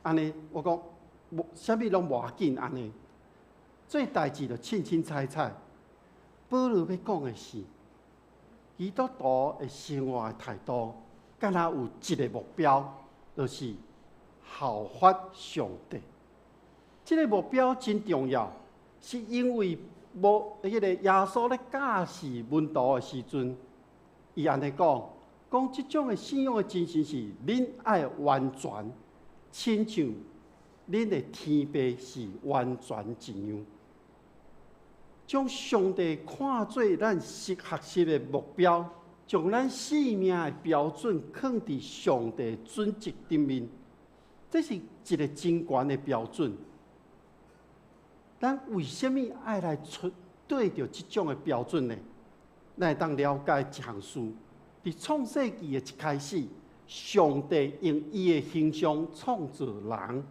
按呢，我講無啥物攏無要緊，按呢做代誌就凊凊彩彩。保羅欲講的是，基督徒的生活的態度，敢若有一個目標，就是效法上帝。這個目標真重要，是因為無彼個耶穌咧教示門徒的時陣，伊按呢講：講這種的信仰的精神是，恁愛完全，親像恁的天父是完全一樣。將上帝看做咱學習的目標，將咱生命的標準囥佇上帝準則頂面，這是一個真懸的標準。咱為啥物愛來出對著這種的標準呢？咱會當了解一項事：佇創世記的一開始，上帝用伊的形象創造人，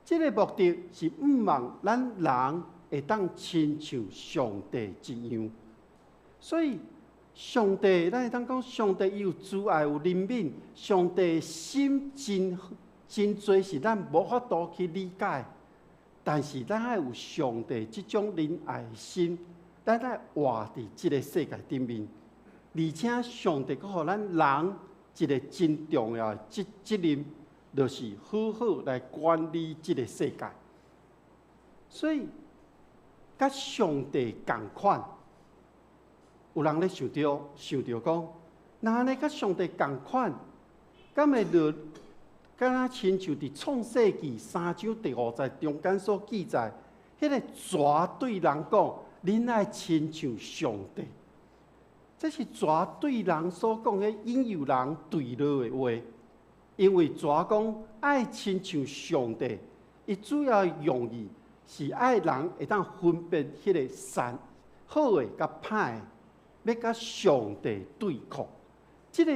這個目的是向望咱人會當親像上帝一樣。所以，上帝，咱會當講，上帝伊有慈愛，有憐憫，上帝心真真濟是咱無法度去理解。但是咱愛有上帝這種仁愛心，咱愛活佇這個世界頂面，而且上帝閣予咱人一個真重要的責任，就是好好來管理這個世界。所以，佮上帝仝款，有人咧想著想著講，若按呢佮上帝仝款，敢會落？敢若親像佇創世記三章第五節中間所記載，彼個蛇對人講：恁愛親像上帝。這是蛇對人所講的引誘人墜落的話。因為蛇講愛親像上帝，伊主要用意是愛人會當分辨彼個善好的佮歹的，欲佮上帝對抗。這個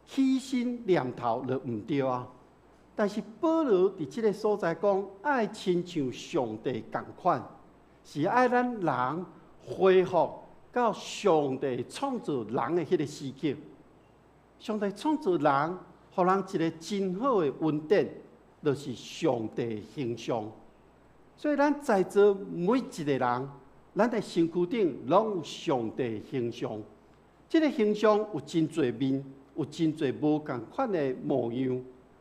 起心念頭就毋對啊！但是保羅佇這個所在講，愛親像上帝仝款，是愛咱人恢復到上帝創造人的彼個時刻。上帝創造人，予人一個真好的恩典，就是上帝形象。所以咱在座每一個人，咱的身軀頂攏有上帝形象。這個形象有真濟面，有真濟無仝款的模樣。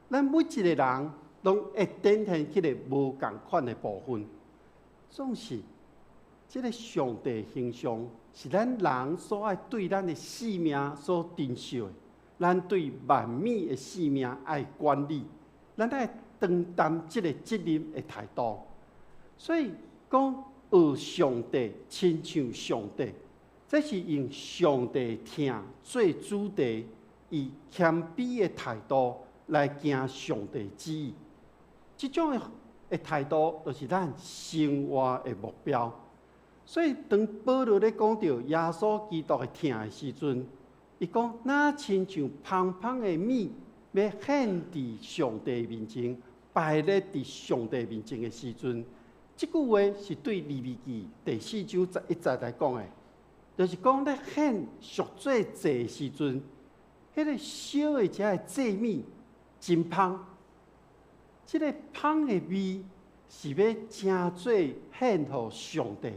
咱每一個人攏會展現彼個無仝款的部分。總是，這個上帝形象是咱人所愛對咱的性命所珍惜的。咱對萬物的性命愛管理，咱愛承擔這個責任的態度。所以講學上帝，親像上帝，這是用上帝疼做主題，以謙卑的態度來行上帝旨意。這種的態度，就是咱生活的目標。所以，當保羅咧講著耶穌基督的疼的時陣，伊講若親像芳芳的物，欲獻佇上帝面前，排列佇上帝面前的時陣，這句話是對利未記第四章十一節來講的，就是講咧獻贖罪祭的時陣，彼個燒的這个祭物真芳，這個芳的味是欲成做獻予上帝。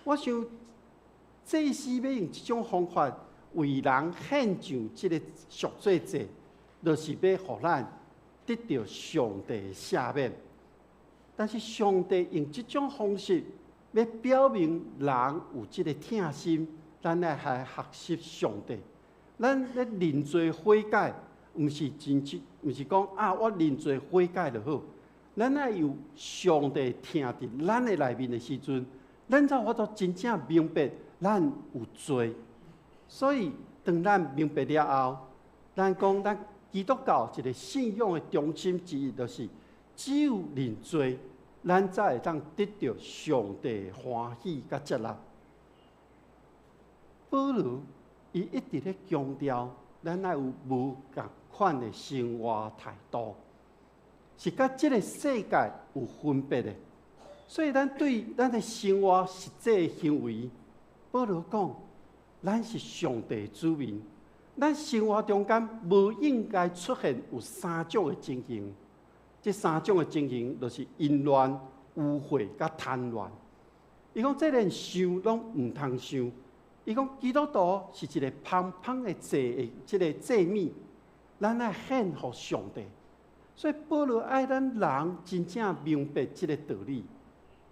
我想祭司欲用這種方法為人獻上這個贖罪祭，就是欲予咱得著上帝的赦免。但是上帝用這種方式，欲表明人有這個疼心，咱來來學習上帝。咱咧認罪悔改，毋是真正，毋是講啊，我認罪悔改就好。咱愛有上帝疼佇咱的內面的時陣，咱才有法度真正明白咱有罪。所以，當咱明白了後，咱講咱基督教一個信仰的中心之一，就是只有認罪，咱才會當得著上帝歡喜佮接納。保羅伊一直咧強調，咱愛有無仝款的生活態度，是佮這個世界有分別的。所以，咱對咱的生活實際行為，保羅講，咱是上帝子民，咱生活中間無應該出現有三種的情形。這三種的情形，就是淫亂、污穢、佮貪戀。伊講，這連想攏毋通想。伊講，基督徒是一個芳芳的祭的這個祭物，咱愛獻予上帝。所以保羅愛咱人真正明白這個道理。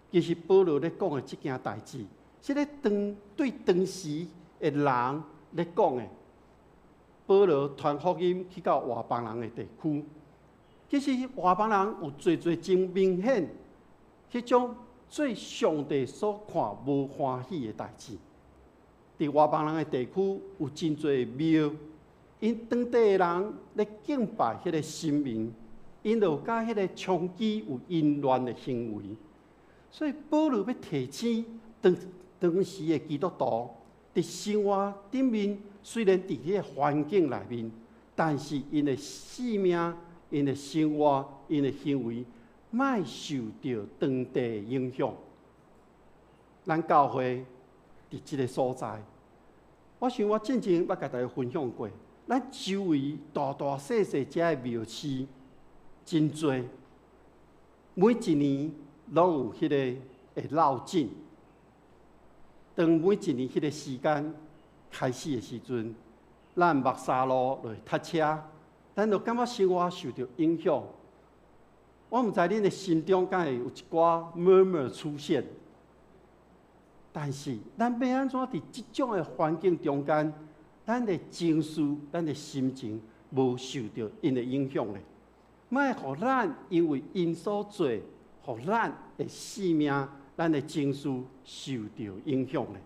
其實保羅咧講的這件代誌，是咧當對當時的人咧講的。保羅傳福音去到外邦人的地區，其實外邦人有濟濟真明顯，彼種做上帝所看無歡喜的代誌。佇外邦人的地區有真濟廟，𪜶當地的人咧敬拜彼個神明，𪜶就佮彼個娼妓有淫亂的行為。所以保羅欲提醒當當時的基督徒，佇生活頂面雖然佇彼個環境內面，但是𪜶的性命、𪜶的生活、𪜶的行為，莫受著當地的影響。咱教會佇這个所在，我想我進前捌共大家分享過，咱周圍大大細細遮的廟寺真濟，每一年攏有彼个會繞境。當每一年彼个時間開始的時陣，咱木柵路就會塞車，咱就感覺生活受著影響。我毋知恁的心中敢會有一寡 murmur 出現，但是咱欲按怎佇這種的環境中間，咱的情緒、咱的心情無受著𪜶的影響咧？莫予咱因為𪜶所做，予咱的性命、咱的情緒受著影響咧。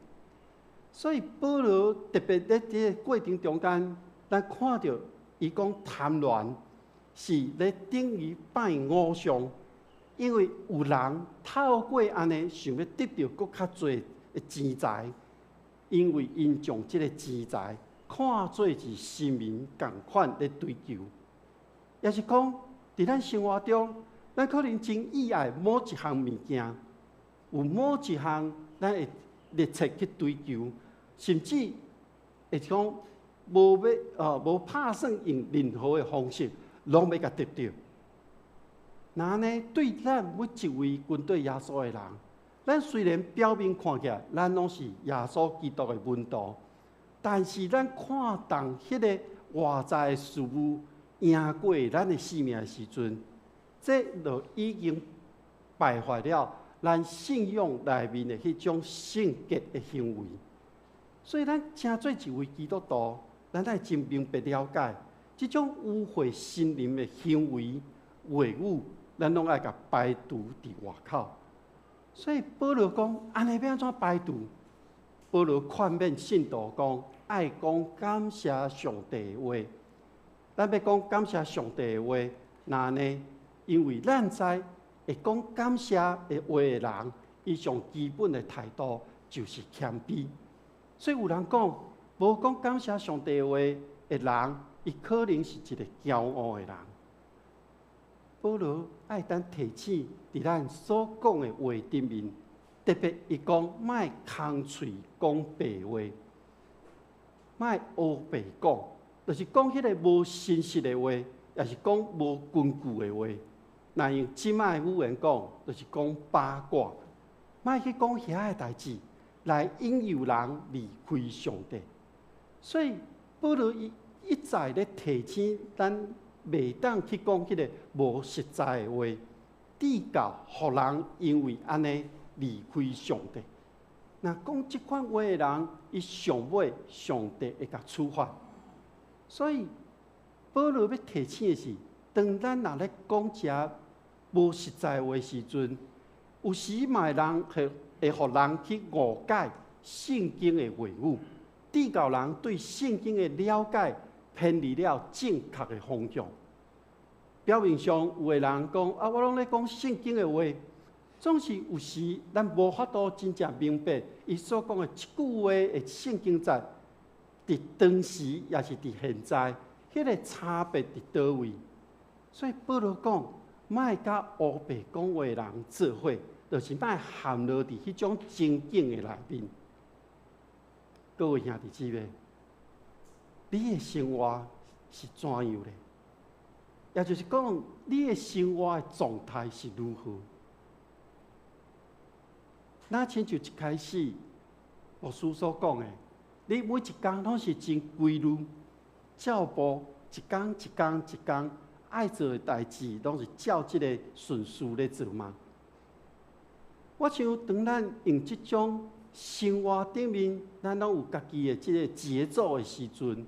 所以保羅特別咧佇個過程中間，咱看著伊講貪戀是咧等於拜偶像，因為有人透過按呢想欲得著閣較濟的錢財，因為𪜶將這个錢財看做是神明仝款咧追求，也是講佇咱生活中，咱可能真意愛某一項物件，有某一項咱會熱切去追求，甚至會講無欲無拍算用任何的方式，攏欲共得著。若按呢，對咱每一位跟隨耶穌的人，咱雖然表面看起來，咱攏是耶穌基督的門徒，但是咱看重彼个外在的事物贏過咱的性命的時陣，這就已經敗壞了咱信仰內面的彼種聖潔的行為。所以，咱成做一位基督徒，咱愛真明白了解，這種污穢神靈的行為話語，咱攏愛共排除佇外口。所以保羅講，按呢欲按怎排除？保羅勸勉信徒講，愛講感謝上帝的話。咱欲講感謝上帝的話，若按呢，因為咱知會講感謝的話的人，伊上基本的態度就是謙卑。所以有人講，無講感謝上帝的話的人，伊可能是一个驕傲的人。保羅愛咱提醒，佇咱所講的話頂面，特別伊講莫空喙講白話，莫烏白講，就是講彼个無信實的話，抑是講無根據的話。若用這擺的語言講，就是講八卦，莫去講遐个代誌，來引誘人離開上帝。所以保羅伊一再咧提醒咱，袂當去講彼个無實在的話，至到予人因為按呢離開上帝。若講這款話的人，伊上尾上帝會共處罰。所以保羅欲提醒的是，當咱若咧講遮無實在話時陣，有時嘛會人會會予人去誤解聖經的話語，至到人對聖經的了解偏離了正確的方向。表面上有的人講啊，我攏咧講聖經的話，總是有時咱無法度真正明白伊所講的這句話的聖經節，佇當時抑是佇現在，彼个差別佇佗位。所以保羅講，莫佮烏白講話的人做伙，就是莫陷落佇彼種情景的內面。各位兄弟姊妹，你的生活是怎樣咧？也就是講，你的生活的狀態是如何？若親像一開始牧師所講的，你每一工攏是真規律，照步一工一工一工愛做的代誌，攏是照這个順序咧做嗎？我想，當咱用這種生活頂面，咱攏有家己的這个節奏的時陣，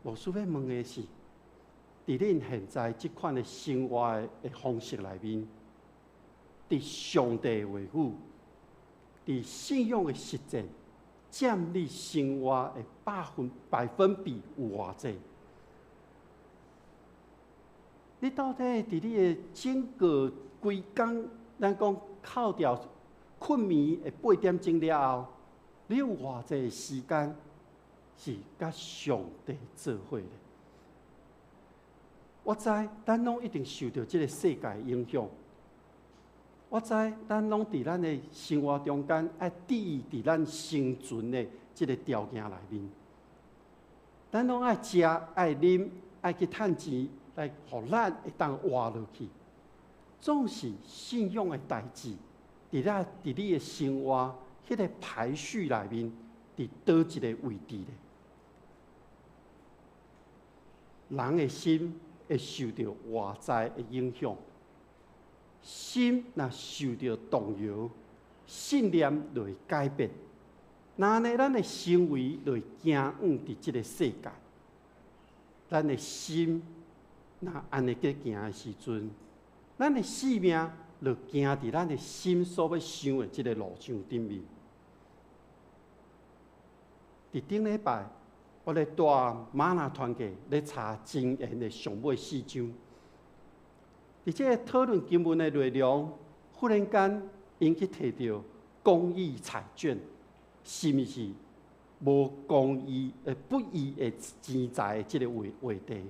牧師欲問的是，佇恁現在這款的生活的方式內面，佇上帝的話語，佇信仰的實踐，佔你生活的百分比有偌濟？你到底佇你的整個規工，咱講扣掉睏眠的8點鐘了後，你有偌濟時間是佮上帝做伙的？我知咱攏一定受著這个世界影響。我知咱攏佇咱的生活中間愛注意佇咱生存的這个條件內面，咱攏愛食、愛啉、愛去趁錢，來予咱會當活落去。總是信仰的代誌，佇你的生活彼个排序內面，佇佗一个位置咧？人的心會受著外在的影響，心若受著動搖，信念就會改變。那按呢，咱的行為就會行往佇這个世界。咱的心若按呢去行的時陣，咱的性命就行佇咱的心所欲想的這个路上頂面。佇頂禮拜，我咧帶嗎哪團契咧查箴言的上尾四章。佇這个討論經文的內容，忽然間𪜶去提著公益彩券，是毋是無公義、不義的錢財的這个話題？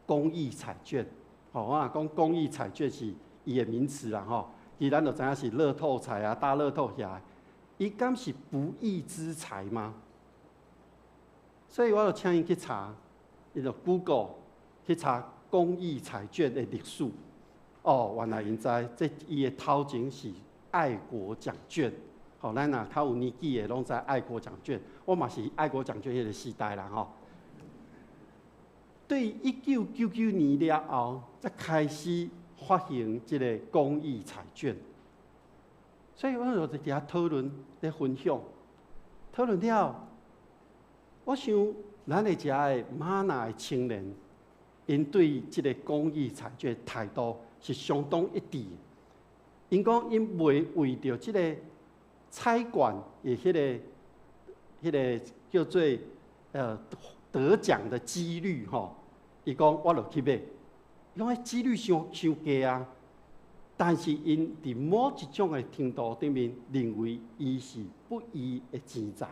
公益彩券，吼，我若講公益彩券是伊的名詞啦，吼，其實咱就知影是樂透彩啊、大樂透遐，伊敢是不義之財嗎？所以我就請𪜶去查，伊就 Google 去查公益彩券的歷史。哦，原來𪜶知這伊的頭前是愛國獎券。吼，咱若較有年紀的攏知愛國獎券，我嘛是愛國獎券彼个時代啦，吼。對1999年了後，才開始發行這个公益彩券。所以阮就佇遐討論，咧分享，討論了。我想，咱的遮的嗎哪的青年，𪜶對這个公益彩券態度是相當一致。𪜶講，𪜶袂為著這个彩券的彼个叫做得獎的幾率吼，伊講我就去買。伊講彼幾率傷傷低啊，但是𪜶佇某一種的程度頂面，認為伊是不義的錢財。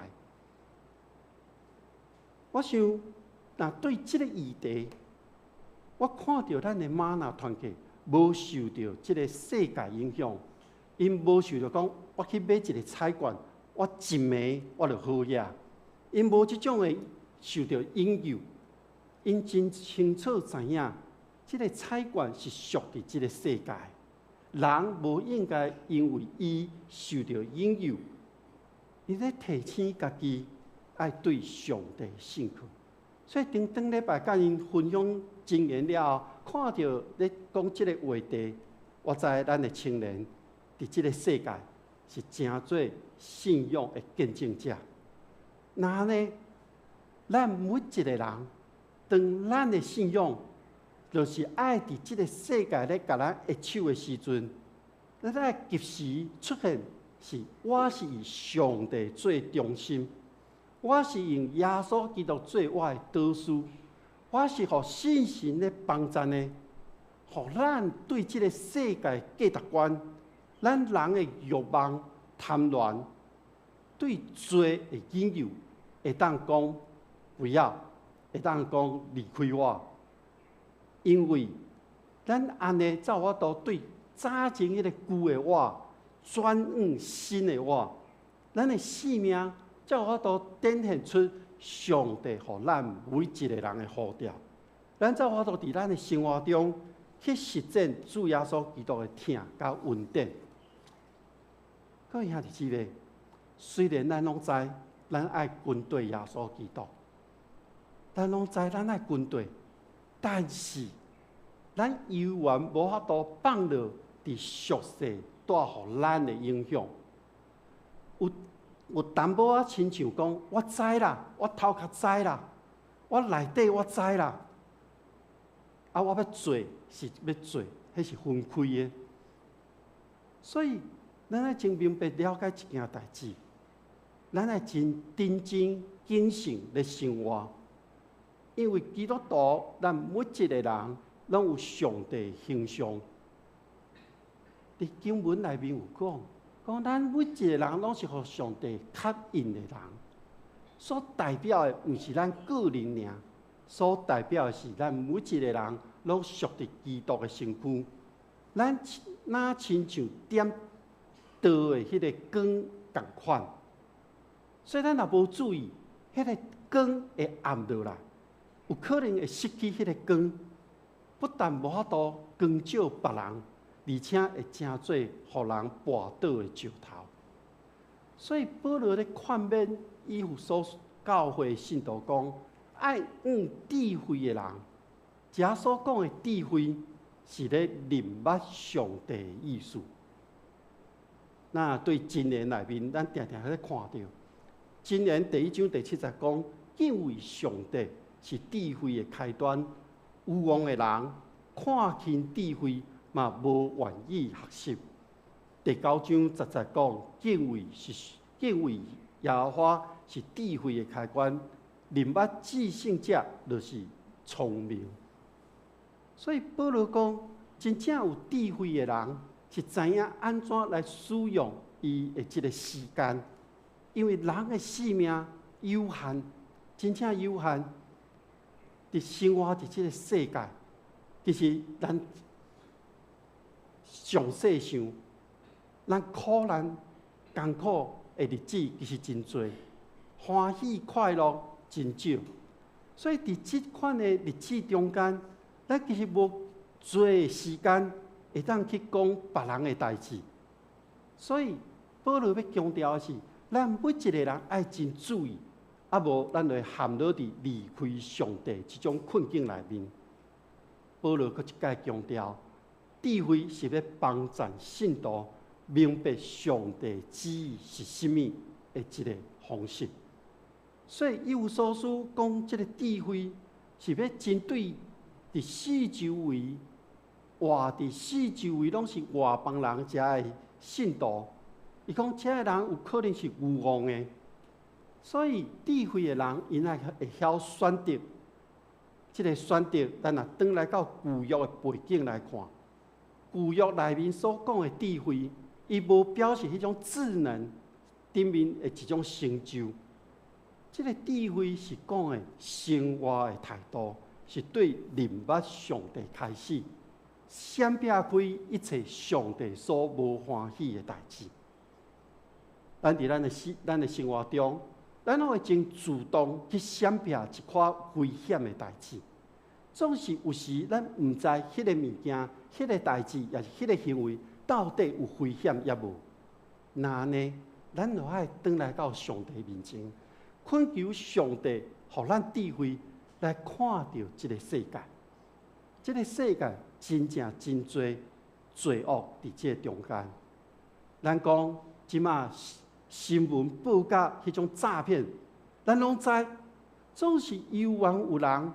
我想，若對這个議題，我看著咱的嗎哪團契無受著這个世界影響，𪜶無受著講，我去買一个彩券，我一暝我就好額。𪜶無這種的受著引誘，𪜶真清楚知影，這个彩券是屬佇這个世界，人無應該因為伊受著引誘，伊咧提醒家己。愛對上帝信靠，所以頂頂禮拜佮𪜶分享經驗了後，看著咧講這个話題，我知咱的青年佇這个世界是成做信仰的見證者。那呢，咱每一个人，當咱的信仰，就是愛佇這个世界咧共咱握手的時陣，咱愛及時出現，是我是以上帝做中心。我是用耶穌基督做我的導師，我是予聖神咧幫贊的，予咱對這个世界價值觀，咱人的欲望、貪戀，對罪的引誘，會當講不要，會當講離開我，因為咱按呢才有法度對早前彼个舊的我，轉往新的我，咱的生命。才有法度展現出上帝予咱每一個人的呼召，咱才有法度佇咱的生活中去實踐主耶穌基督的疼佮恩典。各位兄弟姊妹，雖然咱攏知咱愛跟隨耶穌基督，咱攏知咱愛跟隨，但是咱猶原無法度放落佇俗世帶予咱的影響。有淡薄仔親像講，我知啦，我頭殼知啦，我內底我知啦，啊，我欲做是欲做，彼是分開的。所以，咱愛真明白了解一件代誌，咱愛真認真謹慎咧生活，因為基督徒咱每一個人攏有上帝形象。佇經文內面有講，講咱每一個人攏是予上帝刻印的人，所代表的毋是咱個人爾，所代表的是咱每一個人攏屬佇基督的身軀。咱若親像點燈的彼个光仝款，所以咱若無注意，彼个光會暗落來，有可能會失去彼个光，不但無法度光照別人，而且會成做予人跋倒的石頭。所以保羅咧勸勉以弗所教會信徒講：愛向智慧的人，遮所講的智慧，是咧認捌上帝的意思。那對箴言內面，咱定定咧看著，箴言第一章第七節講：敬畏上帝是智慧的開端，愚妄的人看輕智慧，嘛無願意學習。第九章十節講：敬畏是敬畏耶和華是智慧的開關，認捌至聖者就是聰明。所以保羅講，真正有智慧的人是知影按怎來使用伊的這个時間，因為人的性命有限，真正有限。佇生活佇這个世界，其實咱詳細想，咱苦難艱苦的日子其實真濟，歡喜快樂真少。所以佇這款的日子中間，咱其實無濟時間會當去講別人的代誌。所以保羅欲強調的是，咱每一个人愛真注意，啊無咱就會陷落佇離開上帝這種困境內面。保羅閣一擺強調，智慧是欲幫助信徒明白上帝旨意是啥物的一个方式。所以以弗所書講這个智慧是欲針對佇四周圍活佇四周圍攏是外邦人遮的信徒，伊講這个人有可能是愚妄的，所以智慧的人𪜶愛會曉選擇。這个選擇，咱若轉來到舊約的背景來看，舊約內面所講的智慧，伊無表示彼種智能頂面的一種成就。這个智慧是講的生活的態度，是對認捌上帝開始，閃避開一切上帝所無歡喜的代誌。咱佇咱的生活中，咱攏會真主動去閃避一寡危險的代誌。總是有時咱毋知彼个物件、彼个代誌，抑是彼个行為到底有危險抑無。若按呢，咱就愛轉來到上帝面前，懇求上帝予咱智慧來看著這个世界。這个世界真正真濟罪惡佇這个中間。咱講這馬新聞報甲彼種詐騙，咱攏知，總是猶原有人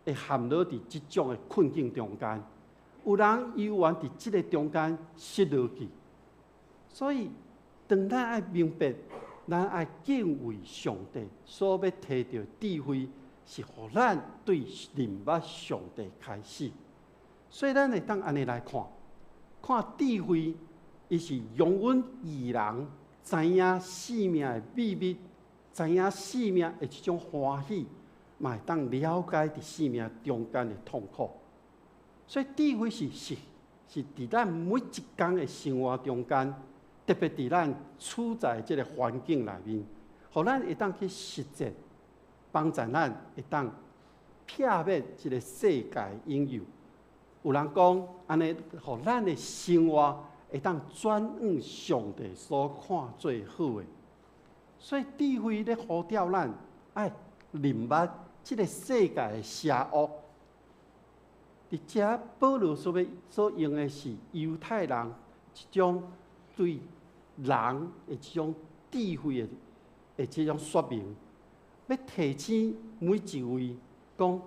會陷落佇這種的困境中間，有人猶原佇這个中間失落去。所以，當咱愛明白，咱愛敬畏上帝，所欲提著智慧，是予咱對認捌上帝開始。所以，咱會當按呢來看，看智慧，伊是讓阮義人知影生命的秘密，知影生命的這種歡喜，嘛會當了解佇生命中間的痛苦。所以智慧是佇咱每一工的生活中間，特別佇咱處在這个環境內面，予咱會當去實踐，幫助咱會當避免這个世界引誘。有人講，按呢，予咱的生活會當轉往上帝所看做好的。所以智慧咧呼召咱愛認捌這个世界的邪惡。佇遮保羅所欲所用的是猶太人一種對人的這種智慧的這種說明，欲提醒每一位講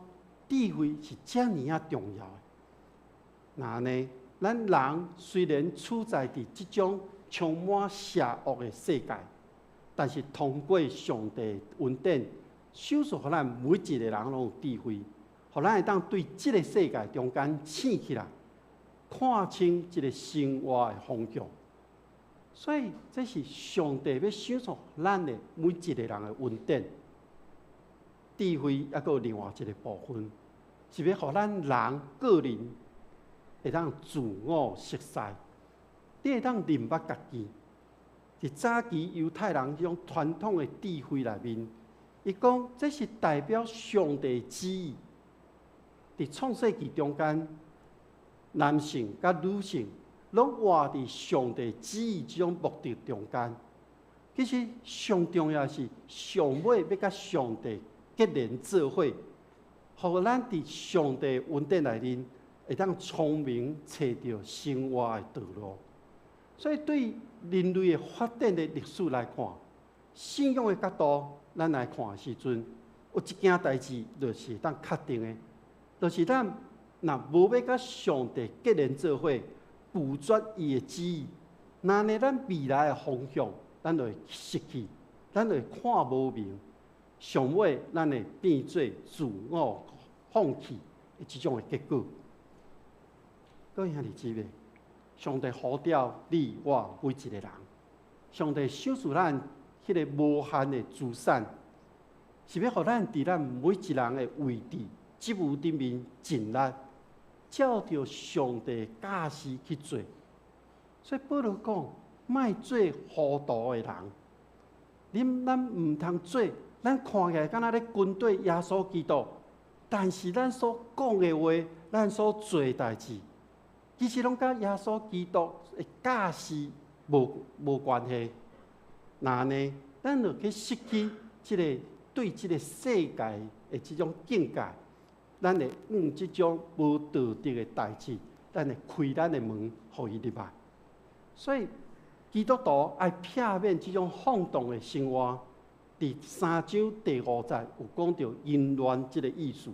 智慧是遮爾仔重要的。若按呢，咱人雖然處在佇這種充滿邪惡的世界，但是通過上帝恩典，賞賜予咱每一個人攏有智慧，予咱會當對這個世界中間醒起來，看清這個生活的方向。所以，這是上帝欲賞賜咱的每一個人的恩典。智慧猶閣有另外一個部分，是欲予咱人個人會當自我熟似，你會當認捌家己。佇早期猶太人這種傳統的智慧內面，伊講這是代表上帝旨意。佇創世記中間，男性佮女性攏活佇上帝旨意這種目的中間。其實上重要是上尾欲佮上帝結連做伙，予咱佇上帝恩典內面，會當聰明揣著生活的道路。所以對人類的發展的歷史來看，信仰的角度，咱來看的時陣，有一件代誌就是會當確定的，就是咱若無欲佮上帝結連做伙，拒絕伊的旨意，那按呢咱未來的方向，咱就會失去，咱就會看無明，上尾咱會變做自我放棄的這種的結果。各位兄弟姊妹，上帝呼召你我每一個人，上帝賞賜咱彼個無限的資產，是欲予咱佇咱每一人的位置、職務頂面盡力，照著上帝教示去做。所以保羅講，莫做糊塗的人，恁咱毋通做，咱看起來敢若咧跟綴耶穌基督，但是咱所講的話，咱所做的代誌，其實攏佮耶穌基督的教示無關係。若按呢，咱就去失去這個對這個世界的這種境界，咱會用這種無道德的代誌，咱會開咱的門，予伊入來。所以基督徒愛避免這種放蕩的生活。佇三章第五節有講著淫亂這個意思。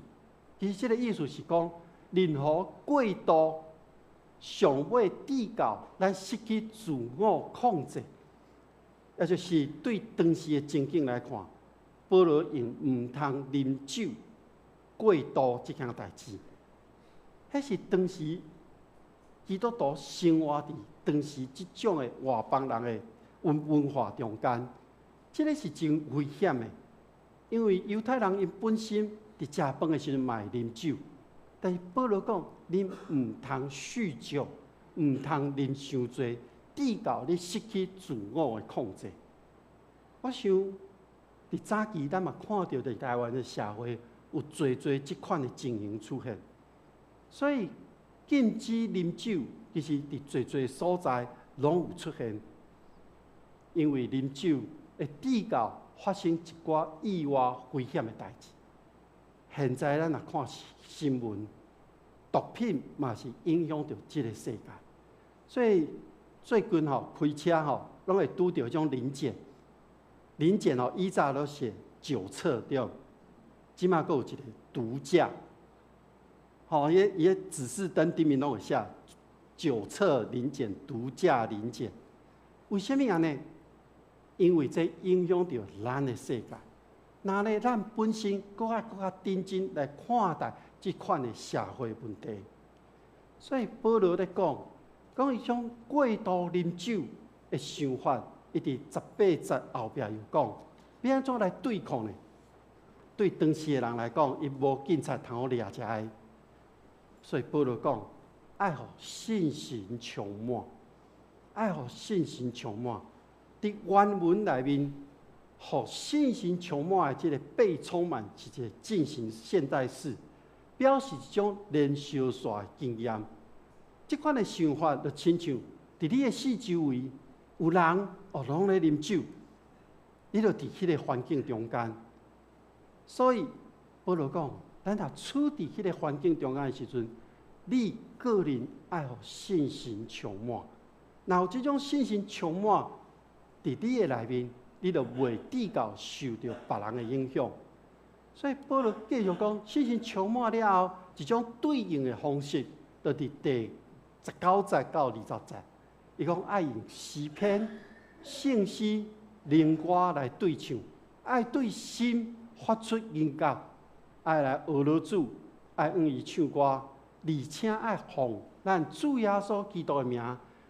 其實這個意思是講，任何過度上尾至到咱失去自我控制，也就是對當時的情景來看，保羅用毋通啉酒過度這件代誌，彼是當時基督徒生活佇當時這種的外邦人的文化中間，這个是真危險的，因為猶太人𪜶本身佇食飯的時陣嘛會啉酒，但是保羅講，恁毋通酗酒，毋通啉傷濟，至到你失去自我的控制。我想，佇早期咱嘛看著佇台灣的社會有濟濟這款的情形出現，所以禁止啉酒，其實佇濟濟所在攏有出現，因為啉酒會至到發生一寡意外危險的代誌。現在咱若看新聞，毒品嘛是影響著這个世界，所以最近吼開車吼，攏會拄著這種臨檢，臨檢吼以早攏寫酒測對無？這馬閣有一个毒駕，吼，伊彼指示燈頂面攏會寫酒測臨檢、毒駕臨檢，為啥物按呢？因為這影響著咱的世界。若按呢，咱本身閣愛閣較認真來看待這款的社會問題。所以保羅咧講，講伊種過度啉酒的想法，伊佇十八節後壁又講，欲按怎來對抗呢？對當時的人來講，伊無警察通好掠遮个，所以保羅講，愛予聖神充滿，愛予聖神充滿。佇原文內面，予聖神充滿的這个被充滿是一个進行現在式，表示一種連續線的經驗。這款的想法就親像佇你的四周圍有人哦，攏咧啉酒，你就佇彼个環境中間。所以保羅講，咱若處佇彼个環境中間的時陣，你個人愛予聖神充滿。若有這種聖神充滿佇你的內面，你就袂至到受著別人的影響。所以保羅繼續講，信心充滿了後，一種對應的方式，就佇第19節到20節。伊講愛用詩篇、聖詩、靈歌來對唱，愛對心發出音樂，愛來呵咾主，愛向伊唱歌，而且愛奉咱主耶穌基督的名，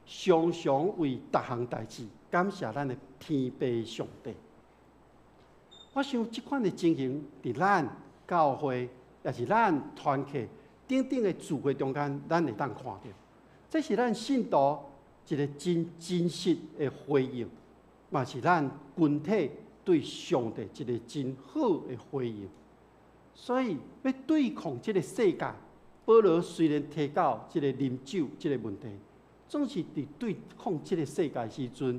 常常為逐項代誌感謝咱的天父上帝。我想這款的情形，佇咱教會，抑是咱團契等等的聚會中間，咱會當看著。這是咱信徒一個真真實的回應，嘛是咱群體對上帝一個真好的回應。所以欲對抗這个世界，保羅雖然提到這个啉酒這个問題，總是佇對抗這个世界時陣，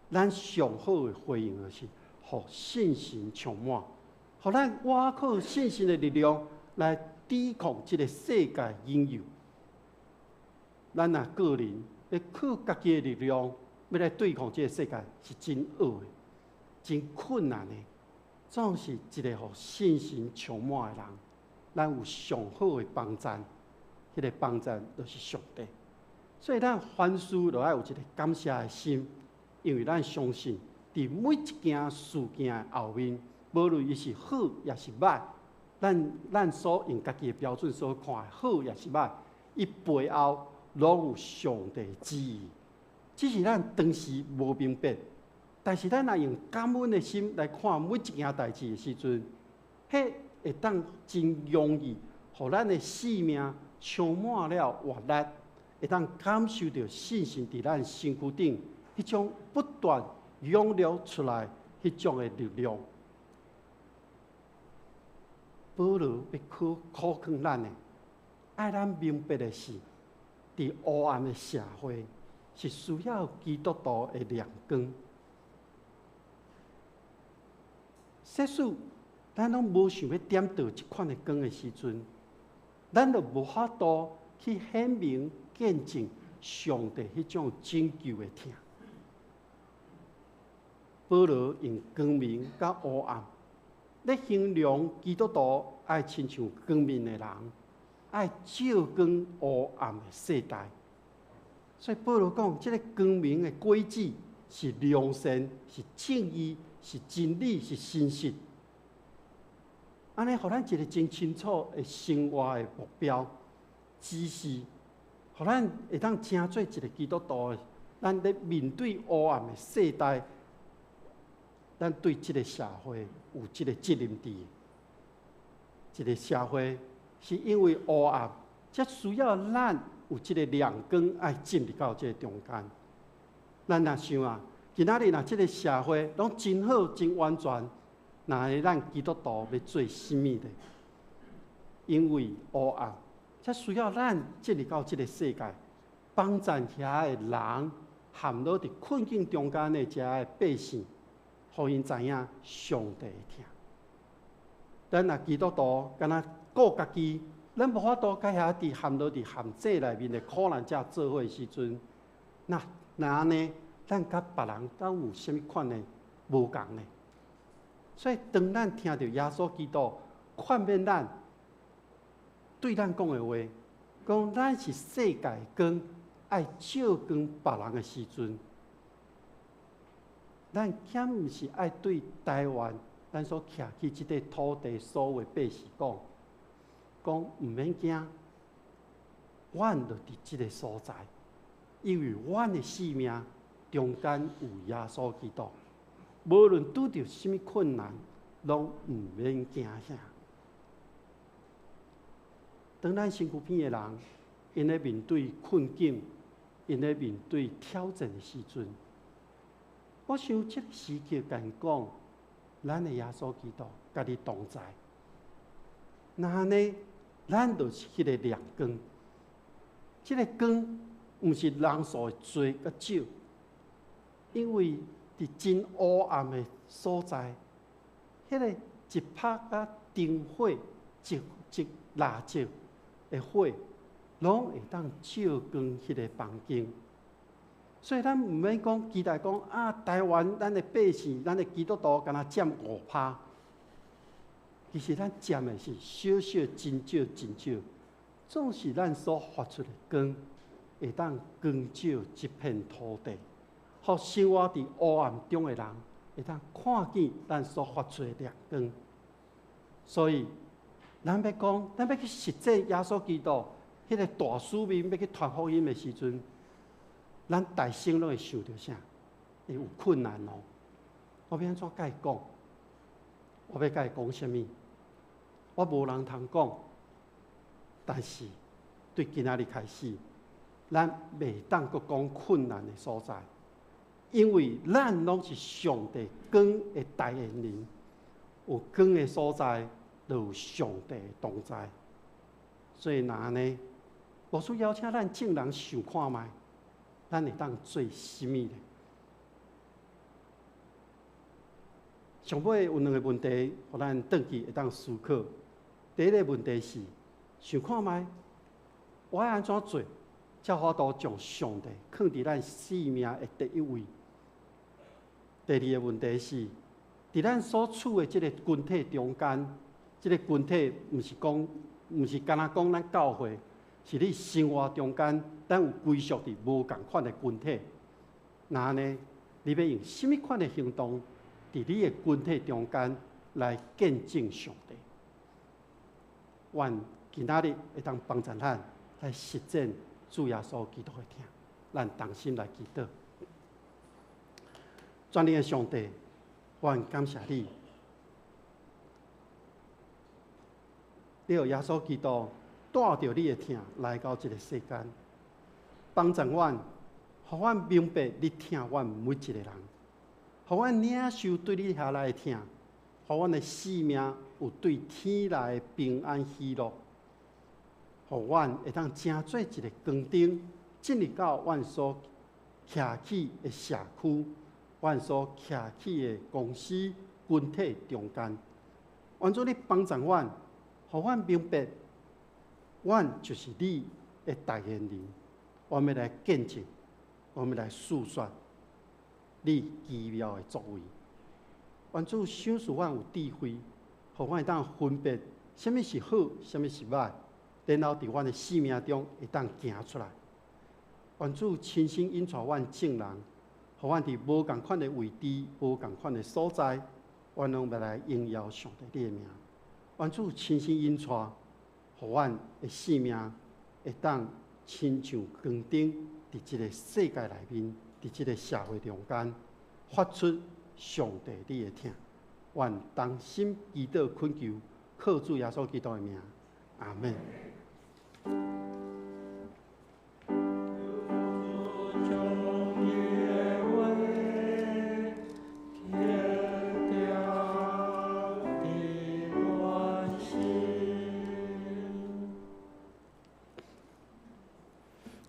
咱上好的回應就是，予聖神充滿，予咱倚靠聖神的力量來抵抗這个世界引誘。咱若個人欲靠家己的力量，欲來對抗這个世界，是真僫的，真困難的。總是一個予聖神充滿的人，咱有上好的幫贊，彼個幫贊就是上帝。所以咱凡事都愛有一個感謝的心，因為咱相信，佇每一件事件的後面，無論伊是好抑是䆀，咱所用家己的標準所看的好抑是䆀，伊背後攏有上帝旨意。只是咱當時無明白，但是咱若用感恩的心來看每一件代誌的時陣，彼會當真容易，予咱的生命充滿了活力，會當感受著聖神佇咱身軀頂彼種不斷湧流出來彼種的力量。保羅欲苦苦勸咱的，愛咱明白的是，佇黑暗的社會是需要基督徒的亮光。即使咱攏無想欲點著這款的光的時陣，咱就無法度去顯明見證上帝彼種拯救的疼。保羅用光明佮黑暗，咧形容基督徒愛親像光明的人，愛照光黑暗的世代。所以保羅講，這个光明的果子是良善、是正義、是真理、是信實。按呢，予咱一个真清楚的生活的目標指示，予咱會當成做一个基督徒。咱咧面對黑暗的世代，咱對這个社會有這个責任佇。這个社會是因為黑暗，才需要咱有這个亮光愛進入到這个中間。咱若想啊，今仔日若這个社會攏真好、真完全，那按呢咱基督徒欲做啥物呢？因為黑暗，才需要咱進入到這个世界，幫助遐的人陷落佇困境中間的遮的百姓，予𪜶知影上帝的疼。咱若基督徒干焦顧家己，咱無法度佮遐佇陷落佇陷阱內面的苦難者做伙的時陣，那按呢，咱佮別人敢有啥物款的無仝呢？所以，當咱聽著耶穌基督勸勉咱，對咱講的話，講咱是世界光，愛照光別人的時陣，咱敢毋是愛對台灣，咱所徛起這塊土地所有的百姓講，講毋免驚，阮就佇這个所在，因為阮的生命中間有耶穌基督，無論拄著啥物困難，攏毋免驚嚇。當咱身軀邊的人，𪜶咧面對困境，𪜶咧面對挑戰的時陣，我想這个時刻共𪜶講，咱的耶穌基督佮你同在。那按呢，咱就是彼个亮光。這个光毋是人數的濟佮少，因為佇真黑暗的所在，彼个一拍佮燈火，一一蠟燭的火，攏會當照光彼个房間。所以咱毋免講期待講啊，台灣咱的百姓，咱的基督徒敢若佔5%。其實咱佔的是小小真少真少，總是咱所發出的光，會當光照這片土地，予生活佇黑暗中的人會當看見咱所發出的亮光。所以，咱欲講，咱欲去實踐耶穌基督彼个大使命，欲去傳福音的時陣，咱大先攏會想著啥？會有困難哦。我欲按怎共伊講？我欲共伊講啥物？我無人通講。但是對今仔日開始，咱袂當閣講困難的所在，因為咱攏是上帝光的代言人，有光的所在，就有上帝的同在。所以若按呢，牧師邀請咱眾人想看覓，咱會當做啥物呢？上尾有兩個問題，予咱轉去會當思考。第一個問題是，想看覓，我愛按怎做，才有法度將上帝放佇咱生命的第一位？第二個問題是，佇咱所處的這个群體中間，這个群體毋是講，毋是干焦講咱教會，是你生活中間，咱有歸屬佇無仝款的群體。若按呢，你欲用啥物款的行動，佇你的群體中間來見證上帝？願今仔日會當幫助咱來實踐主耶穌基督的疼，咱同心來祈禱。全能的上帝，我感謝你，你予耶穌基督帶著你的疼來到這个世間，幫助阮，予阮明白你疼阮每一个人，予阮領受對你遐來的疼，予阮的生命有對天來的平安喜樂，予阮會當成做一个光燈，進入到阮所徛起的社區，阮所徛起的公司群體中間。願主你幫助阮，予阮明白，阮就是你的代言人，我們來見證，我們來訴說你奇妙的作為。願主賞賜阮有智慧，予阮會當分別啥物是好，啥物是歹，然後佇阮的生命中會當行出來。願主親身引帶阮眾人，予阮佇無仝款的位置、無仝款的所在，阮攏欲來榮耀上帝你的名。願主親身引帶，予阮的生命會當親像光燈，佇這个世界內面，佇這个社會中間，發出上帝你的疼。願同心祈禱懇求，靠主耶穌基督的名，阿們。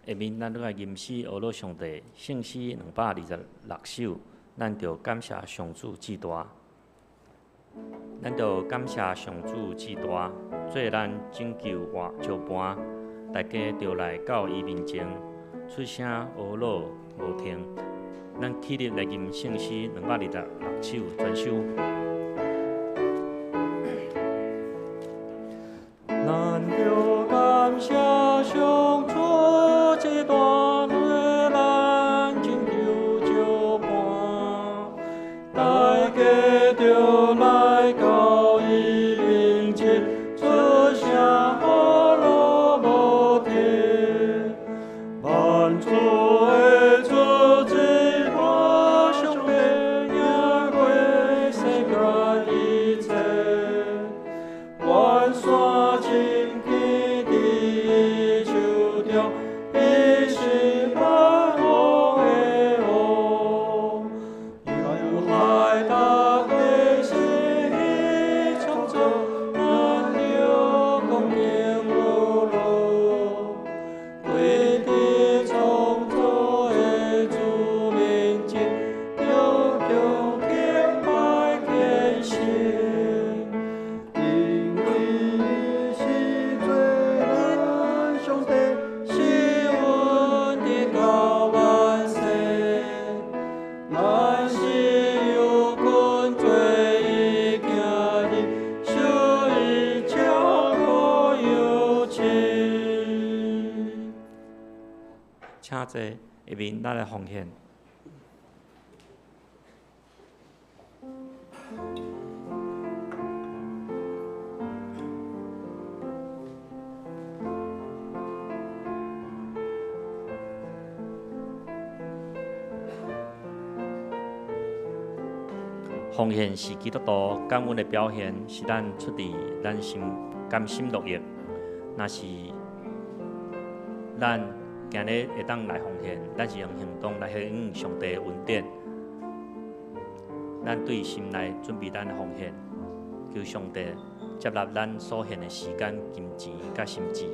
下面咱來吟詩阿樂上帝聖詩226首，咱著感謝上主至大，咱著感謝上主至大，做咱拯救活石伴，大家著來到伊面前，出聲阿樂無停。咱起立來吟聖詩226首全首。咱著感謝上主至大，做咱拯救石伴，大家著來到伊面前，出聲阿樂無停。萬主的主至大，上帝贏過世間一切，萬山真堅佇伊手中，伊是萬王的王。由海大地是伊創造，咱著恭敬阿樂。跪佇創造的主面前，著恭敬拜虔誠。因為伊是請坐，下面咱來奉獻。奉獻是基督徒感恩的表現，是咱出自咱心甘心樂意。若是咱今日會當來奉獻，咱是用行動來回應上帝的恩典。咱對心內準備咱的奉獻，求上帝接納咱所獻的時間、金錢佮心智。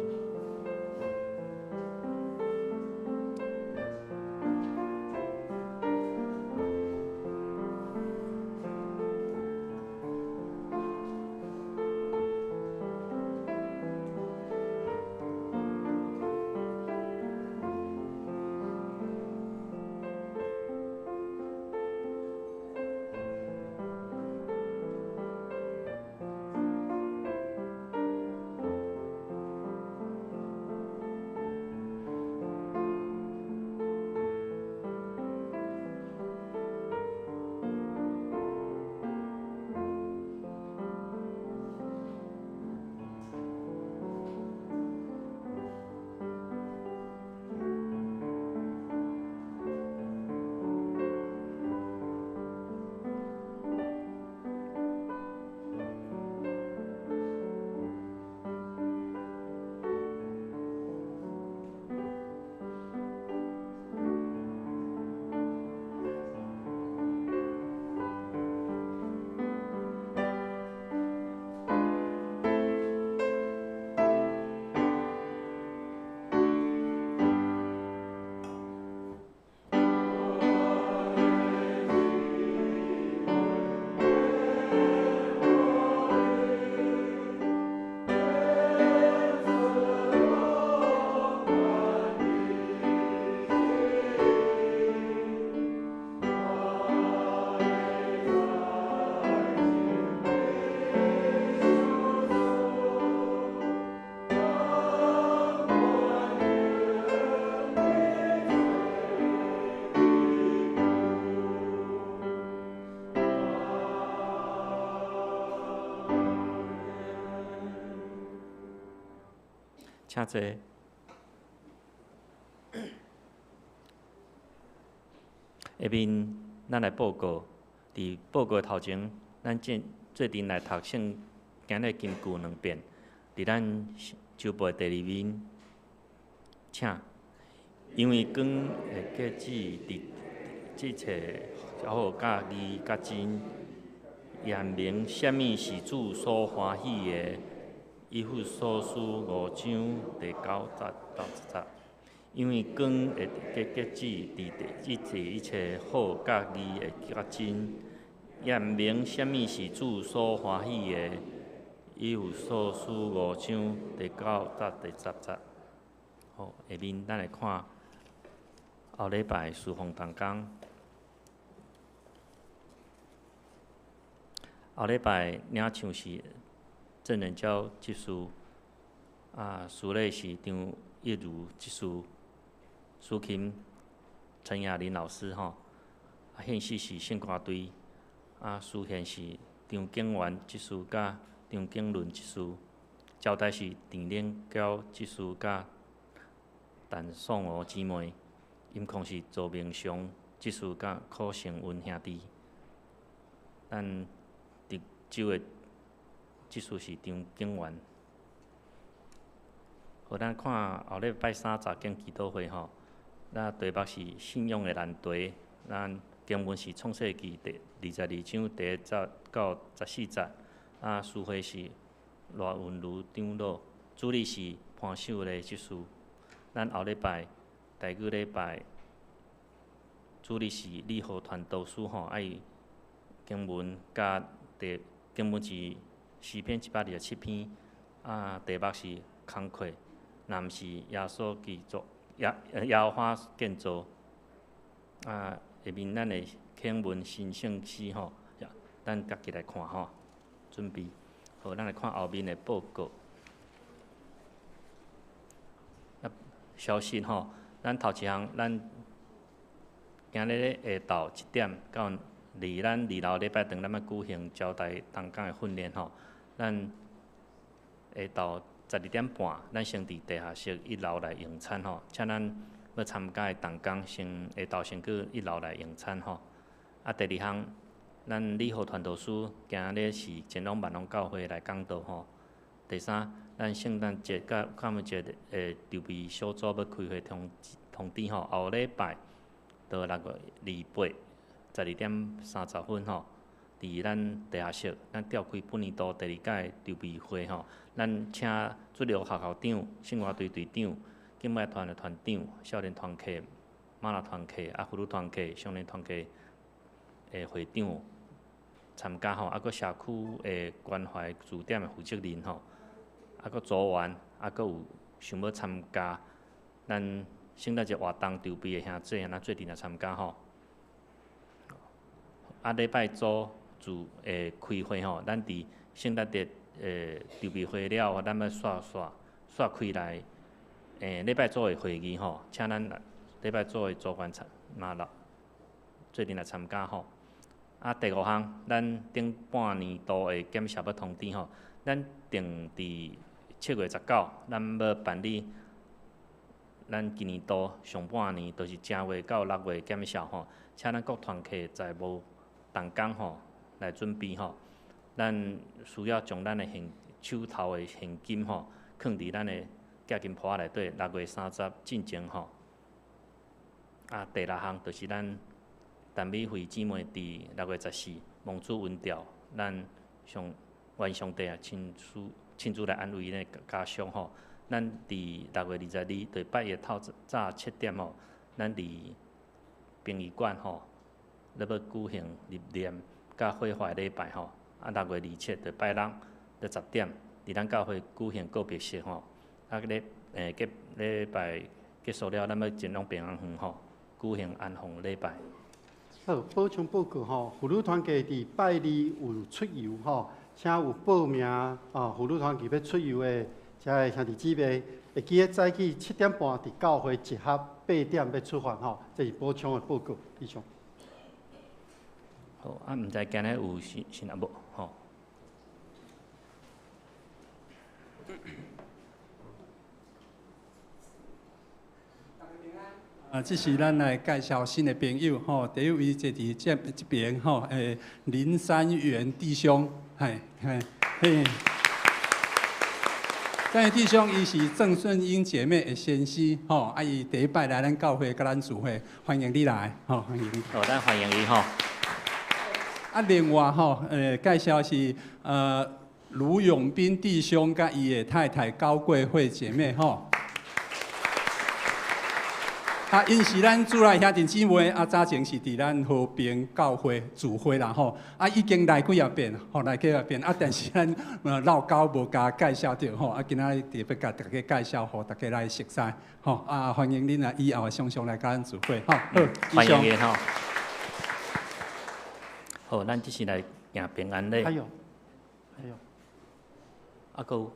請坐。下面咱來報告，佇報告頭前，咱做陣來讀聖經的金句兩遍，佇咱周報第二面，請。因為光會結子佇這切好佮義佮真，驗明啥物是主所歡喜的。以弗所書五章第九節到十節，因為光會結子佇一切一切好佮義的佮真，驗明啥物是主所歡喜的。以弗所書五章第九節第十節。好，下面咱來看後禮拜事奉同工。後禮拜領唱是鄭仁嬌執事，啊，司禮是張一如執事，司琴陳雅玲老師吼，啊，獻詩是聖歌隊，啊，司獻是張景元執事佮張景倫執事，招待是鄭玲嬌執事佮陳宋娥姊妹，音控是周明雄執事佮柯成文兄弟，咱佇州的執事是張景元。好，咱看後禮拜三早間祈禱會吼，咱題目是信仰的難題，咱經文是創世記第22章第1節到14節，啊，司會是賴文如長老，主理是潘秀麗執事。咱後禮拜第二禮拜主理是李和傳道師吼，愛經文佮第經文是詩篇127篇，啊，題目是工課，若毋是耶穌基督耶和華建造。啊，下面咱的經文新聖詩吼，咱家己來看吼，準備好，咱來看後面的報告。啊，消息吼，咱頭一項，咱今日下晝7點到離咱二樓禮拜堂，咱欲舉行招待同工的訓練吼。咱下晝12點半，咱先佇地下室一樓來用餐吼，請咱欲參加的同工先下晝先去一樓來用餐吼。啊，第二項，咱李和傳道師今日是前往萬隆教會來講道吼。第三，咱聖誕節佮感恩節的籌備小組欲開會通通知吼，後禮拜到6月28 12點30分吼，佇咱地下室，咱召開本年度第二屆籌備會吼。咱請主日學校長、聖樂隊隊長、敬拜團的團長、少年團契、馬拉團契、啊婦女團契、少年團契的會長參加吼，啊，閣社區的關懷駐點的負責人吼，啊，閣組員，啊，閣有想欲參加咱聖誕節活動籌備的兄弟，咱做陣來參加吼。啊，禮拜組自會開會吼，咱佇聖誕節籌備會了後，咱欲煞煞煞開來，禮拜組的會議吼，請咱禮拜組的組員參嘛來做陣來參加吼。啊，第五項，咱頂半年度的檢視欲通知吼，咱定佇7月19，咱欲辦理咱今年度上半年，就是正月到6月檢視吼，請咱各團契財務同工吼來準備吼。咱需要將咱的現手頭的現金吼，囥佇咱的寄金簿仔內底，6月30進前吼。啊，第六項就是咱陳美惠姊妹佇6月14蒙主恩召，咱上願上帝啊親自親自來安慰𪜶家屬吼。咱佇6月22，就是拜一透早7點吼，咱佇殯儀館吼，咧欲舉行入殮佮火化禮拜吼。啊，6月27就拜六，咧10點，佇咱教會舉行告別式吼。啊，禮結禮拜結束了，咱欲前往平安園吼，舉行安放禮拜。好，補充報告吼，婦女團契佇拜二有出遊吼，請有報名啊，婦女團契欲出遊的遮个兄弟姊妹，會記得早起7點半佇教會集合，8點欲出發吼。這是補充的報告，以上。好，啊，毋知今日有新新啊無吼？啊，這是咱來介紹新的朋友吼，第一位坐佇這這邊吼，林三元弟兄，嘿，嘿，嘿。這位弟兄伊是鄭順英姐妹的先生，吼，啊，伊第一擺來咱教會佮咱聚會，歡迎你來，吼，歡迎你。好，咱歡迎伊吼。啊，另外吼，介紹是盧永斌弟兄佮伊的太太高貴惠姐妹吼。啊，𪜶是咱主內兄弟姊妹，啊，早前是佇咱和平教會聚會啦吼，啊，已經來幾仔遍，吼，來幾仔遍，啊，但是咱落交無共介紹著吼，啊，今仔日特別共大家介紹，予大家來熟似，吼，啊，歡迎恁啊，以後常常來佮咱聚會，吼，好，歡迎伊吼。好，咱這時來行平安禮。還有，還有。啊，閣有。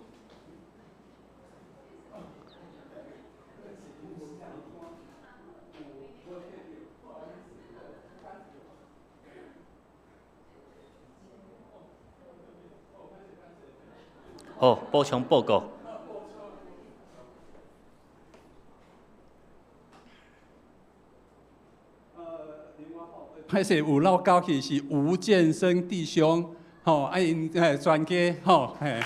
好，補充報告。彼是有落交去是吳建生弟兄，吼，啊𪜶全家，吼，嘿，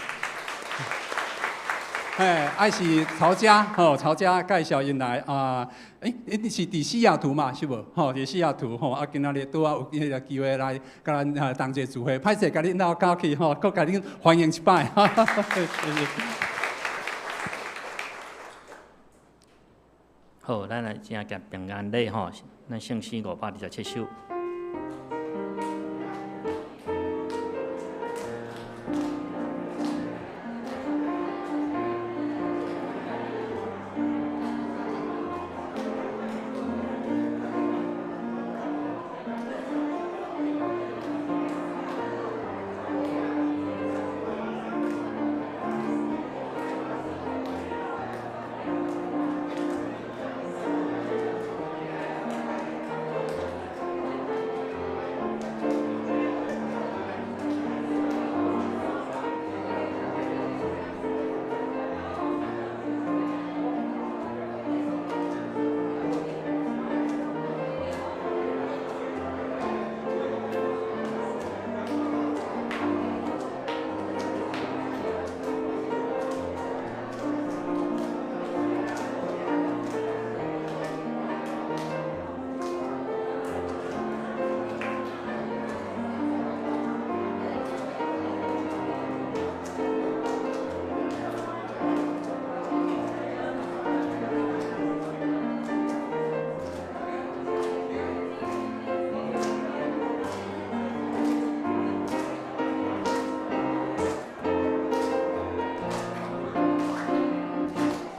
嘿，啊是曹家，吼，曹家介紹𪜶來啊，欸，𪜶是佇西雅圖嘛，是無？吼，佇西雅圖，吼，啊，今仔日拄仔有彼个機會來佮咱同齊聚會，歹勢共恁落交去，吼，閣共恁歡迎一擺，哈哈哈。好，咱來請行平安禮吼，咱聖詩527首。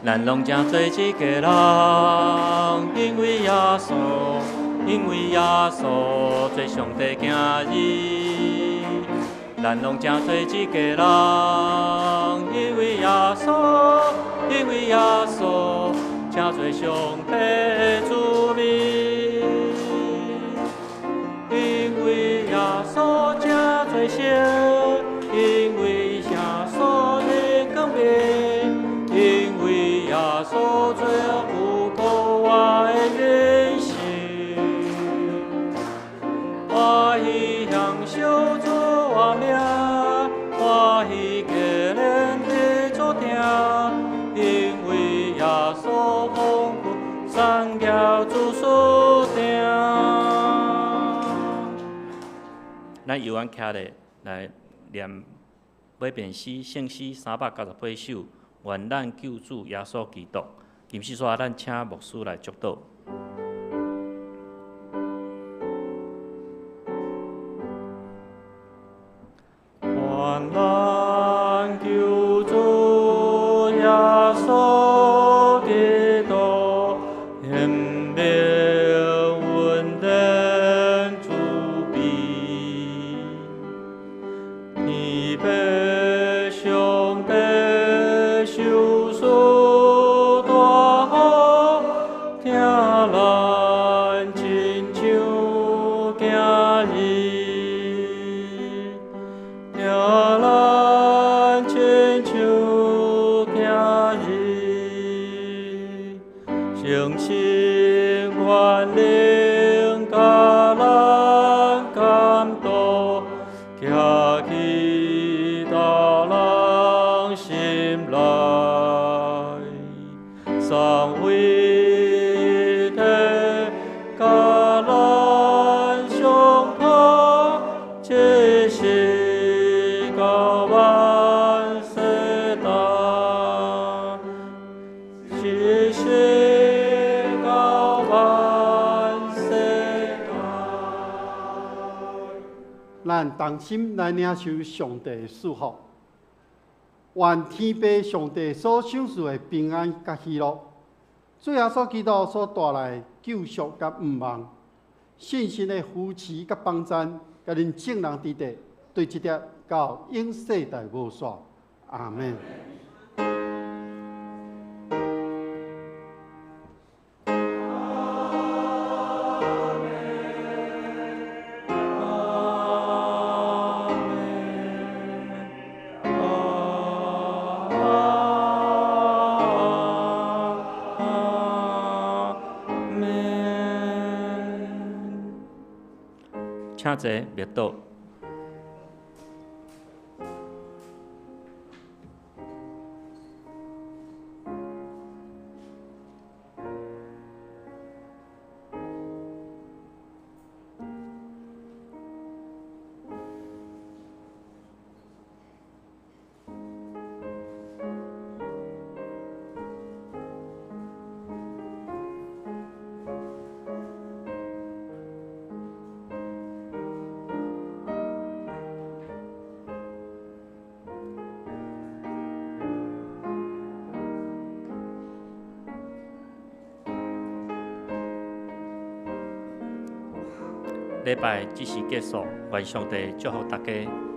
咱攏正做一家人，因為耶穌，因為耶穌做上帝囝兒。咱攏正做一家人，因為耶穌，因為耶穌正做上帝的子民。因為耶穌正做聖，因為耶穌的光明，因為耶穌做富過我的人生。歡喜享受主的名，歡喜結連的主聽，因為耶穌豐富產業主所定。咱由阮徛咧來念尾遍詩聖詩398首，願咱救主耶穌基督。今時煞咱請牧師來祝禱。願咱救主耶穌基督顯明恩典慈悲，天父上帝賞賜大福，聽咱親像囝兒，聽咱親像囝兒，誠心願靈共咱感動，徛起到人心內，三位一體共咱相托，這是到萬世代，這是到萬世代。咱同心來領受上帝的祝福，願天父上帝所賞賜的平安佮喜樂，主耶穌基督所帶來的救贖佮盼望，信心的扶持佮幫贊，佮恁眾人佇佇，對這粒到永世代無煞。阿們。請坐，默禱。禮拜這時結束，願上帝祝福大家。